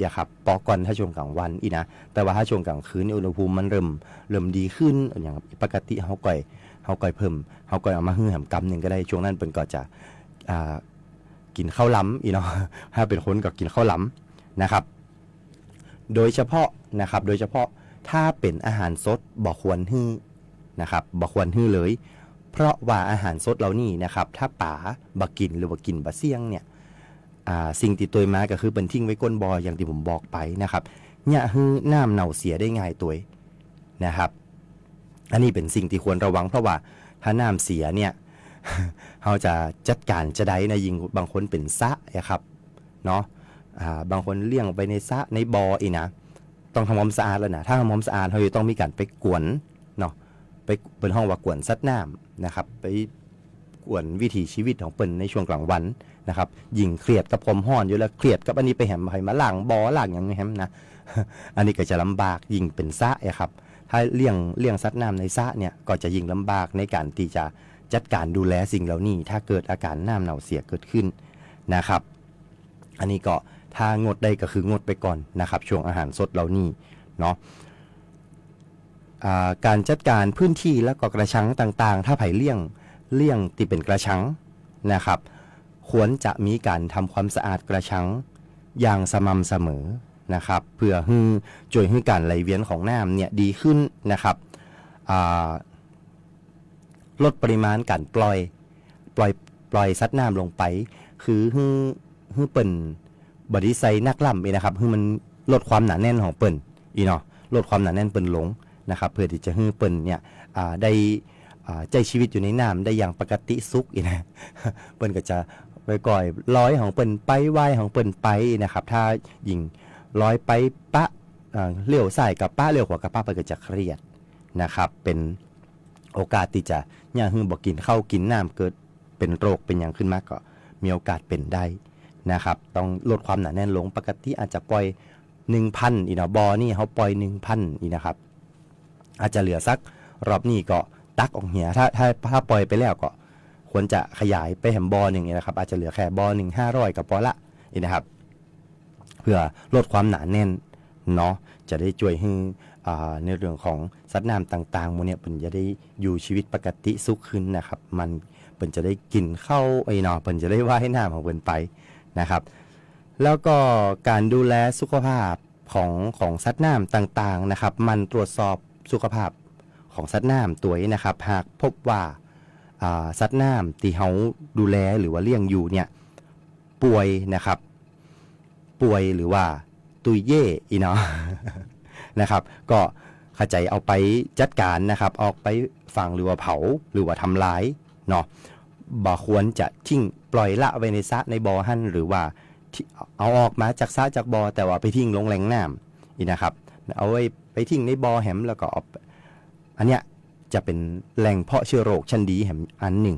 อะครับ ปอก่อนถ้าช่วงกลางวันอี้นะ แต่ว่าถ้าช่วงกลางคืนนี่อุณหภูมิมันเริ่ม เริ่มดีขึ้น อย่างปกติเฮาก่อย เฮาก่อยเพิ่ม เฮาก่อยเอามาหื้อแหมกำนึ่งก็ได้ ช่วงนั้นเปิ้นก็จะ อ่า กิ๋นข้าวหลามอี้เนาะ ถ้าเป๋นคนก็กิ๋นข้าวหลามนะครับ โดยเฉพาะนะครับ โดยเฉพาะ ถ้าเป๋นอาหารสดบ่ควรหื้อนะครับ บ่ควรหื้อเลย เพราะว่าอาหารสดเหล่านี้นะครับ ถ้าป๋าบ่กิ๋นหรือว่ากิ๋นบ่เสี้ยงเนี่ย อ่า สิ่งตี้ตวยมาก็คือเปิ้นทิ้งไว้ก้นบ่อ อย่างตี้ผมบอกไปนะครับ เยียะหื้อน้ำเน่าเสียได้ง่ายตวยนะครับ อันนี้เป๋นสิ่งตี้ควรระวัง เพราะว่าถ้าน้ำเสียเนี่ย เฮาจะจัดก๋านจะใดนะ ยิ่งบางคนเป๋นสระอะครับ เนาะ อ่า บางคนเลี้ยงไว้ในสระในบ่ออี้นะ ต้องทำความสะอาดแล้วนะ ถ้าทำความสะอาด เฮาจะต้องมีก๋านไปกวนเนาะ ไป เปิ้นฮ้องว่ากวนสัตว์น้ำนะครับ ไปกวนวิถีชีวิตของเปิ้นในช่วงกลางวันนะครับ ยิ่งเครียดกับความฮ้อนอยู่แล้ว เครียดกับอันนี้ไปแหม ใผมาล้างบ่อล้างหยังแหมนะ อันนี้ก็จะลำบาก ยิ่งเป๋นสระอะครับ ถ้าเลี้ยง เลี้ยงสัตว์น้ำในสระเนี่ย ก็จะยิ่งลำบากในก๋านตี้จะจัดก๋านดูแลสิ่งเหล่านี้ ถ้าเกิดอาก๋านน้ำเน่าเสียเกิดขึ้นนะครับ อันนี้ก็ถ้างดได้ก็คืองดไปก่อนนะครับ ช่วงอาหารสดเหล่านี้เนาะ อ่า ก๋านจัดก๋านพื้นตี้แล้วก็กระชังต่างๆ ถ้าใผเลี้ยง เลี้ยงตี้เป๋นกระชังนะครับ ควรจะมีก๋านทำความสะอาดกระชังอย่างสม่ำเสมอนะครับ เพื่อหื้อ จ้วยหื้อก๋านไหลเวียนของน้ำเนี่ยดีขึ้นนะครับ อ่า ลดปริมาณก๋านปล่อย ปล่อย ปล่อยสัตว์น้ำลงไป คือหื้อ หื้อเปิ้นบ่ดีใส่นักล้ำอี้นะครับ หื้อมันลดความหนาแน่นของเปิ้นอี้เนาะ ลดความหนาแน่นเปิ้นลงนะครับ เพื่อตี้จะหื้อเปิ้นเนี่ย อ่า ได้ อ่า ใจ๊ชีวิตอยู่ในน้ำได้อย่างปกติสุขอี้นะ เปิ้นก็จะไปก่อยลอยของเปิ้นไป ว่ายของเปิ้นไปนะครับ ถ้ายิ่งลอยไปปะ อ่า เลี้ยวซ้ายก็ปะ เลี้ยวขวาก็ปะ เปิ้นก็จะเครียดนะครับ เป๋น โอกาสตี้จะเยียะหื้อบ่กิ๋นข้าวกิ๋นน้ำ เกิดเป๋นโรคเป๋นหยังขึ้นมาก็มีโอกาสเป๋นได้นะครับ ต้องลดความหนาแน่นลง ปกติอาจจะปล่อยหนึ่งพันอี้เนาะ บ่อนี้เฮาปล่อยหนึ่งพันอี้นะครับ อาจจะเหลือสัก รอบนี้ก็ตักออกเหีย ถ้า ถ้า ถ้าปล่อยไปแล้วก็ควรจะขยายไปแหมบ่อนึ่งอี้นะครับ อาจจะเหลือแค่บ่อนึ่งห้าร้อยก็ปอละอี้นะครับ เพื่อลดความหนาแน่นเนาะ จะได้จ้วยหื้อ อ่า ในเรื่องของสัตว์น้ำต่างๆ หมู่เนี่ย เปิ้นจะได้อยู่ชีวิตปกติสุขขึ้นนะครับ มัน เปิ้นจะได้กิ๋นข้าวอี้เนาะ เปิ้นจะได้ว่ายน้ำของเปิ้นไปนะครับ แล้วก็ก๋านดูแลสุขภาพของ ของสัตว์น้ำต่างๆ นะครับ หมั่นตรวจสอบสุขภาพของสัตว์น้ำตวยนะครับ หากพบว่า อ่า สัตว์น้ำตี้เฮาดูแลหรือว่าเลี้ยงอยู่เนี่ย ป่วยนะครับ ป่วยหรือว่าตุ้ยเย่อี้เนาะ นะครับ ก็เข้าใจ๋เอาไปจัดก๋านนะครับ ออกไปฝังหรือว่าเผาหรือว่าทำลายเนาะ บ่ควรจะทิ้งปล่อยละไว้ในสระในบ่อหั้น หรือว่า เอาออกมาจากสระจากบ่อ แต่ว่าไปทิ้งลงแหล่งน้ำอี้นะครับ เอาไว้ไปทิ้งในบ่อแหม แล้วก็เอา อันเนี้ยจะเป๋นแหล่งเพาะเชื้อโรคชั้นดีแหมอันนึ่ง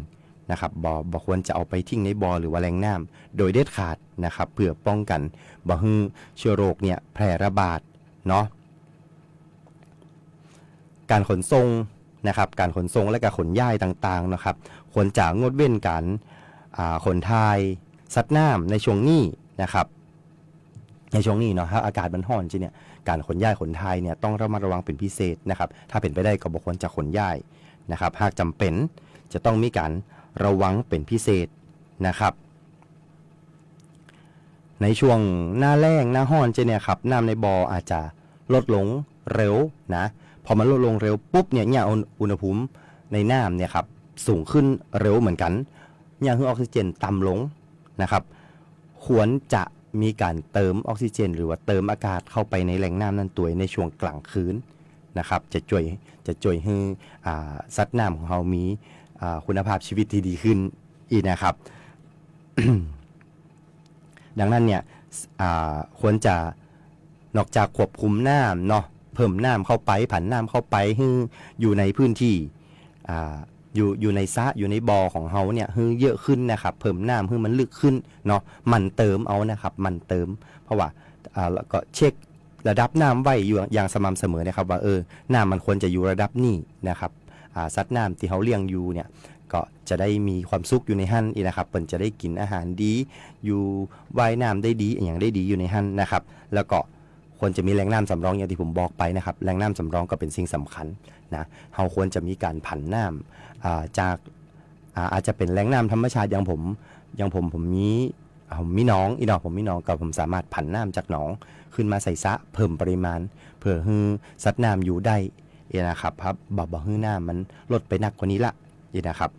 นะครับ บ่ บ่ควรจะเอาไปทิ้งในบ่อหรือว่าแหล่งน้ำโดยเด็ดขาดนะครับ เพื่อป้องกั๋นบ่หื้อเชื้อโรคเนี่ยแพร่ระบาดเนาะ ก๋านขนส่งนะครับ ก๋านขนส่งและก็ขนย้ายต่างๆ นะครับ ควรจะงดเว้นก๋าน อ่า ขนถ่ายสัตว์น้ำในช่วงนี้นะครับ ในช่วงนี้เนาะ ถ้าอากาศมันฮ้อนจริงเนี่ย ก๋านขนย้ายขนถ่ายเนี่ยต้องระมัดระวังเป๋นพิเศษนะครับ ถ้าเป๋นไปได้ก็บ่ควรจะขนย้ายนะครับ หากจ๋ำเป๋นจะต้องมีก๋านระวังเป๋นพิเศษนะครับ ในช่วงหน้าแล้งหน้าฮ้อนจริงเนี่ยครับ น้ำในบ่ออาจจะลดลงเร็วนะ พอมันลดลงเร็วปุ๊บเนี่ย เนี่ยอุณ อุณหภูมิในน้ำเนี่ยครับ สูงขึ้นเร็วเหมือนกั๋น เยียะหื้อออกซิเจนต่ำลงนะครับ ควรจะมีก๋านเติมออกซิเจน หรือว่าเติมอากาศเข้าไปในแหล่งน้ำนั้นตวยในช่วงกลางคืนนะครับ จะจ้วย จะจ้วยหื้อ อ่า สัตว์น้ำของเฮามี อ่า คุณภาพชีวิตตี้ดีขึ้นอี้นะครับ ดังนั้นเนี่ย อ่า ควรจะ นอกจากควบคุมน้ำเนาะ เพิ่มน้ำเข้าไป ผันน้ำเข้าไปหื้ออยู่ในพื้นตี้ อ่า อยู่ อยู่ในสระ อยู่ในบ่อของเฮาเนี่ย หื้อเยอะขึ้นนะครับ เพิ่มน้ำหื้อมันลึกขึ้นเนาะ หมั่นเติมเอานะครับ หมั่นเติม เพราะว่า อ่า แล้วก็เช็คระดับน้ำไว้อยู่อย่างสม่ำเสมอนะครับ ว่า เออ น้ำมันควรจะอยู่ระดับนี้นะครับ อ่า สัตว์น้ำตี้เฮาเลี้ยงอยู่เนี่ย ก็จะได้มีความสุขอยู่ในหั้นอี้นะครับ เปิ้นจะได้กิ๋นอาหารดี อยู่ว่ายน้ำได้ดี อะหยังได้ดีอยู่ในหั้นนะครับ แล้วก็ควรจะมีแหล่งน้ำสำรองอย่างตี้ผมบอกไปนะครับ แหล่งน้ำสำรองก็เป๋นสิ่งสำคัญนะ เฮาควรจะมีก๋านผันน้ำ อ่า จาก อ่า อาจจะเป๋นแหล่งน้ำธรรมชาติ อย่างผม อย่างผม ผมมี ผมมีหนองอี้เนาะ ผมมีหนอง ก็ผมสามารถผันน้ำจากหนองขึ้นมาใส่สระ เพิ่มปริมาณ พื่อหื้อสัตว์น้ำอยู่ได้ เอนะครับ ครับ บ่ บ่หื้อน้ำมันลดไปนักกว่านี้ละ เอนะครับ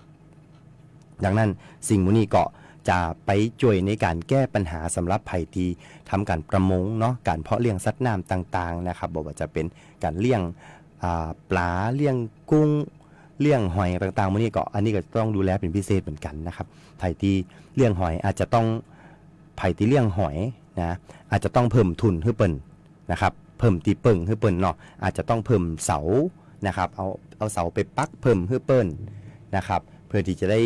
ดังนั้นสิ่งหมู่นี้ก็จะไปจ้วยในก๋านแก้ปัญหาสำหรับใผตี้ทำก๋านประมงเนาะ ก๋านเพาะเลี้ยงสัตว์น้ำต่างๆ นะครับ บ่ว่าจะเป๋นก๋านเลี้ยง อ่า ป๋า เลี้ยงกุ้ง เลี้ยงหอยต่างๆ หมู่นี้ก็ อันนี้ก็ต้องดูแลเป๋นพิเศษเหมือนกั๋นนะครับ ใผตี้เลี้ยงหอยอาจจะต้อง ใผตี้เลี้ยงหอยนะ อาจจะต้องเพิ่มทุนหื้อเปิ้นนะครับ เพิ่มตี้เปิ้งหื้อเปิ้นเนาะ อาจจะต้องเพิ่มเสานะครับ เอา เอาเสาไปปักเพิ่มหื้อเปิ้นนะครับ เพื่อตี้จะได้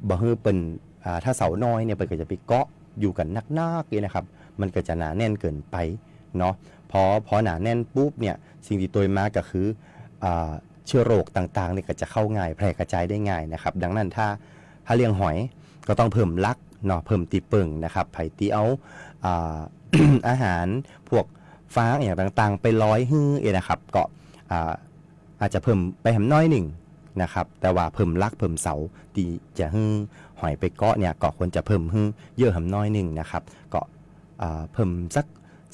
บ่หื้อเปิ้น อ่า ถ้าเสาน้อยเนี่ย เปิ้นก็จะไปเกาะอยู่กั๋นนักๆ เนี่ยนะครับ มันก็จะหนาแน่นเกินไปเนาะ พอ พอหนาแน่นปุ๊บเนี่ย สิ่งตี้ตวยมาก็คือ อ่า เชื้อโรคต่างๆ เนี่ยก็จะเข้าง่าย แพร่กระจายได้ง่ายนะครับ ดังนั้นถ้า ถ้าเลี้ยงหอยก็ต้องเพิ่มหลักเนาะ เพิ่มตี้เปิ้งนะครับ ใผตี้เอา อ่า อาหารพวกฟางอะหยังต่างๆ ไปลอยหื้อเอนะครับ ก็ อ่า อาจจะเพิ่มไปแหมน้อยนึ่งนะครับ แต่ว่าเพิ่มหลักเพิ่มเสาตี้จะหื้อหอยไปเกาะเนี่ย ก็ควรจะเพิ่มหื้อเยอะแหมน้อยนึ่งนะครับ ก็ อ่า เพิ่มสัก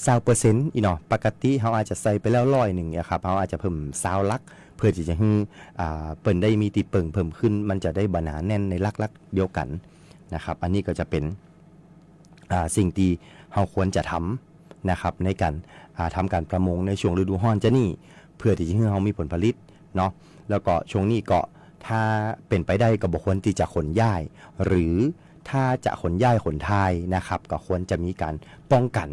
ซาวเปอร์เซ็นต์ อี้เนาะ ปกติเฮาอาจจะใส่ไปแล้วร้อยนึ่งอะครับ เฮาอาจจะเพิ่มซาวหลัก เพื่อตี้จะหื้อ อ่า เปิ้นได้มีตี้เปิ้งเพิ่มขึ้น มันจะได้บ่หนาแน่นในหลักๆ เดียวกั๋นนะครับ อันนี้ก็จะเป๋น อ่า สิ่งตี้เฮาควรจะทำนะครับ ในก๋าน อ่า ทำก๋านประมงในช่วงฤดูฮ้อนจานี่ เพื่อตี้จะหื้อเฮามีผลผลิตเนาะ แล้วก็ช่วงนี้ก็ถ้าเป๋นไปได้ก็บ่ควรตี้จะขนย้าย หรือถ้าจะขนย้ายขนถ่ายนะครับ ก็ควรจะมีก๋านป้องกั๋น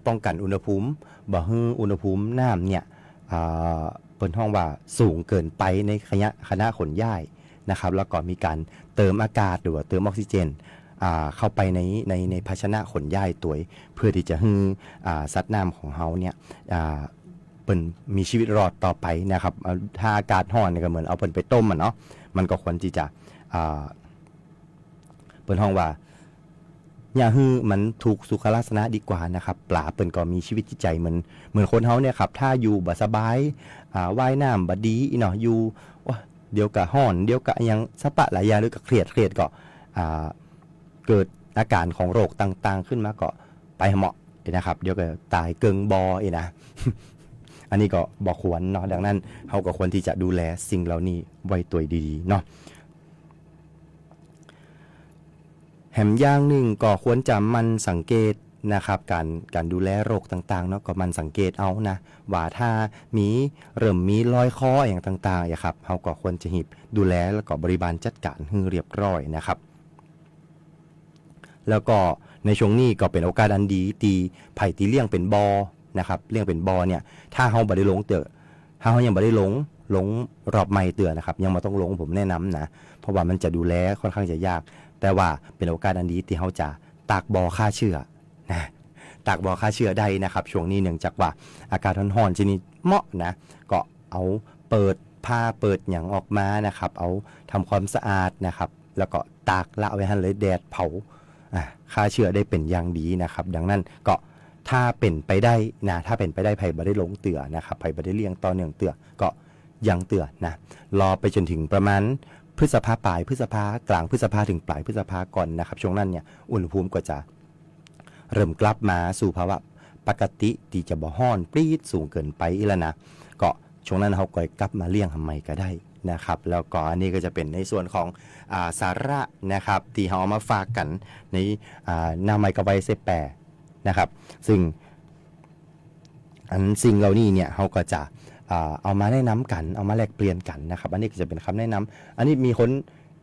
ป้องกั๋นอุณหภูมิ บ่หื้ออุณหภูมิน้ำเนี่ย อ่า เปิ้นฮ้องว่าสูงเกินไปในขณะ ขณะขนย้ายนะครับ แล้วก็มีก๋านเติมอากาศหรือว่าเติมออกซิเจน อ่า เข้าไปใน ใน ในภาชนะขนย้ายตวย เพื่อตี้จะหื้อ อ่า สัตว์น้ำของเฮาเนี่ย อ่า เปิ้นมีชีวิตรอดต่อไปนะครับ อ่า ถ้าอากาศฮ้อนเนี่ยก็เหมือนเอาเปิ้นไปต้มอะเนาะ มันก็ควรตี้จะ อ่า เปิ้นฮ้องว่า อย่าหื้อมันถูกสุขลักษณะดีกว่านะครับ ป๋าเปิ้นก็มีชีวิตจิตใจ๋เหมือน เหมือนคนเฮาเนี่ยครับ ถ้าอยู่บ่สบาย อ่า ว่ายน้ำบ่ดีอี้เนาะ อยู่ โอ๊ย เดี๋ยวก็ฮ้อน เดี๋ยวก็อะหยังสะปะหลายอย่าง เดี๋ยวก็เครียด เครียดก็ อ่า เกิดอาก๋านของโรคต่างๆ ขึ้นมาก็ไปหาหมอเอนะครับ เดี๋ยวก็ต๋ายเกิ่งบ่อเอนะ อันนี้ก็บ่ควรเนาะ ดังนั้นเฮาก็ควรตี้จะดูแลสิ่งเหล่านี้ไว้ตวยดีๆ เนาะ แหมอย่างนึ่งก็ควรจะหมั่นสังเกตนะครับ ก๋าน ก๋านดูแลโรคต่างๆ เนาะ ก็หมั่นสังเกตเอานะ ว่าถ้ามี เริ่มมีรอยคออะหยังต่างๆ อะครับ เฮาก็ควรจะหีบดูแล แล้วก็บริบาลจัดก๋านหื้อเรียบร้อยนะครับ แล้วก็ในช่วงนี้ก็เป๋นโอกาสอันดีตี้ใผตี้เลี้ยงเป๋นบ่อนะครับ เลี้ยงเป๋นบ่อเนี่ย ถ้าเฮาบ่ได้ลงเตื้อ ถ้าเฮายังบ่ได้ลง ลงรอบใหม่เตื้อนะครับ ยังบ่ต้องลง ผมแนะนำนะ เพราะว่ามันจะดูแลค่อนข้างจะยาก แต่ว่าเป๋นโอกาสอันดีตี้เฮาจะตากบ่อฆ่าเชื้อนะ ตากบ่อฆ่าเชื้อได้นะครับ ช่วงนี้เนื่องจากว่าอากาศฮ้อนๆ จานี่เหมาะนะ ก็เอาเปิดผ้าเปิดหยังออกมานะครับ เอาทำความสะอาดนะครับ แล้วก็ตากละไว้หั้นเลย แดดเผา อ่า ฆ่าเชื้อได้เป๋นอย่างดีนะครับ ดังนั้นก็ถ้าเป๋นไปได้นะ ถ้าเป๋นไปได้ ใผบ่ได้ลงเตื้อนะครับ ใผบ่ได้เลี้ยงต่อเนื่องเตื้อ ก็ยังเตื้อนะ รอไปจ๋นถึงประมาณพฤษภา ป๋ายพฤษภา ก๋างพฤษภาถึงป๋ายพฤษภาก่อนนะครับ ช่วงนั้นเนี่ยอุณหภูมิก็จะเริ่มกลับมาสู่ภาวะปกติตี้จะบ่ฮ้อนปรี๊ดสูงเกินไปอี้แล้วนะ ก็ ช่วงนั้นเฮาก็กลับมาเลี้ยงใหม่ก็ได้นะครับ แล้วก็อันนี้ก็จะเป๋นในส่วนของ อ่า สาระนะครับ ตี้เฮาเอามาฝากกั๋นใน อ่า หน้าไมค์กะไวเซแปนะครับ ซึ่ง อันสิ่งเหล่านี้เนี่ยเฮาก็จะ อ่า เอามาแนะนำกั๋น เอามาแลกเปลี่ยนกั๋นนะครับ อันนี้ก็จะเป๋นกำแนะนำ อันนี้มีคน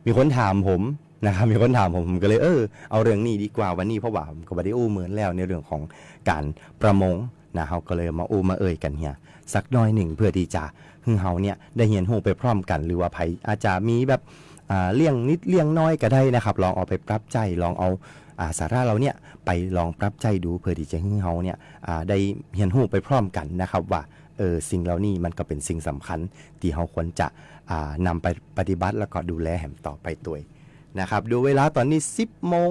มีคนถามผมนะครับ มีคนถามผม ผมก็เลย เออ เอาเรื่องนี้ดีกว่าวันนี้ เพราะว่าผมก็บ่ได้อู้เมินแล้วในเรื่องของก๋านประมงนะ เฮาก็เลยมาอู้มาเอ่ยกั๋นเหียสักหน้อยนึ่ง เพื่อตี้จะหื้อเฮาเนี่ยได้เฮียนฮู้ไปพร้อมกั๋น หรือว่าใผอาจจะมีแบบ อ่า เลี้ยงนิดเลี้ยงน้อยก็ได้นะครับ ลองเอาไปปรับใจ๊ ลองเอา อ่า สาระเหล่าเนี้ยไปลองปรับใจ๊ดู เพื่อตี้จะหื้อเฮาเนี่ย อ่า ได้เฮียนฮู้ไปพร้อมกั๋นนะครับ ว่า เออ สิ่งเหล่านี้มันก็เป๋นสิ่งสำคัญตี้เฮาควรจะ อ่า นำไปปฏิบัติ แล้วก็ดูแลแหมต่อไปตวยนะครับ ดูเวลาต๋อนนี้สิบโมง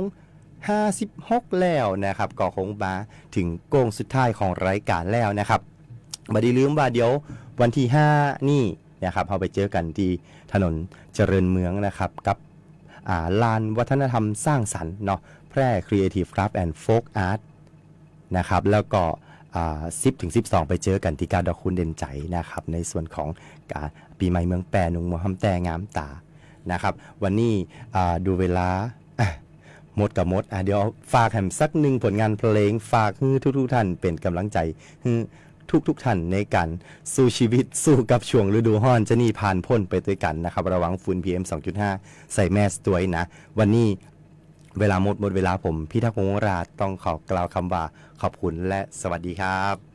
ห้าสิบหกแล้วนะครับ ก็คงมาถึงโค้งสุดท้ายของรายก๋านแล้วนะครับ บ่ได้ลืมว่าเดี๋ยววันตี้ห้านี่นะครับ เฮาไปเจอกั๋นตี้ถนนเจริญเมืองนะครับ กับ อ่า ลานวัฒนธรรมสร้างสรรค์เนาะ แพร่ Creative Craft and Folk Art นะครับ แล้วก็ อ่า สิบถึงสิบสอง ไปเจอกั๋นตี้กาดดอกคูณเด่นชัยนะครับ ในส่วนของ อ่า ปี๋ใหม่เมืองแป้ หนุ่งหมวกฮ่ำแต้งามต๋านะครับ วันนี้ อ่า ดูเวลา อ่ะ หมดก็หมด อ่ะ เดี๋ยวฝากแหมสักหนึ่งผลงานเพลง ฝากหื้อทุกๆ ท่านเป๋นก๋ำลังใจ๋ หื้อทุกๆ ท่านในก๋านสู้ชีวิต สู้กับช่วงฤดูฮ้อนจานี้ ผ่านพ้นไปตวยกั๋นนะครับ ระวังฝุ่น พีเอ็ม สองจุดห้า ใส่แมสตวยนะ วันนี้เวลาหมด หมดเวลา ผม พิทักษ์ วงศ์วราช ต้องขอกล่าวกำว่าขอบคุณและสวัสดีครับ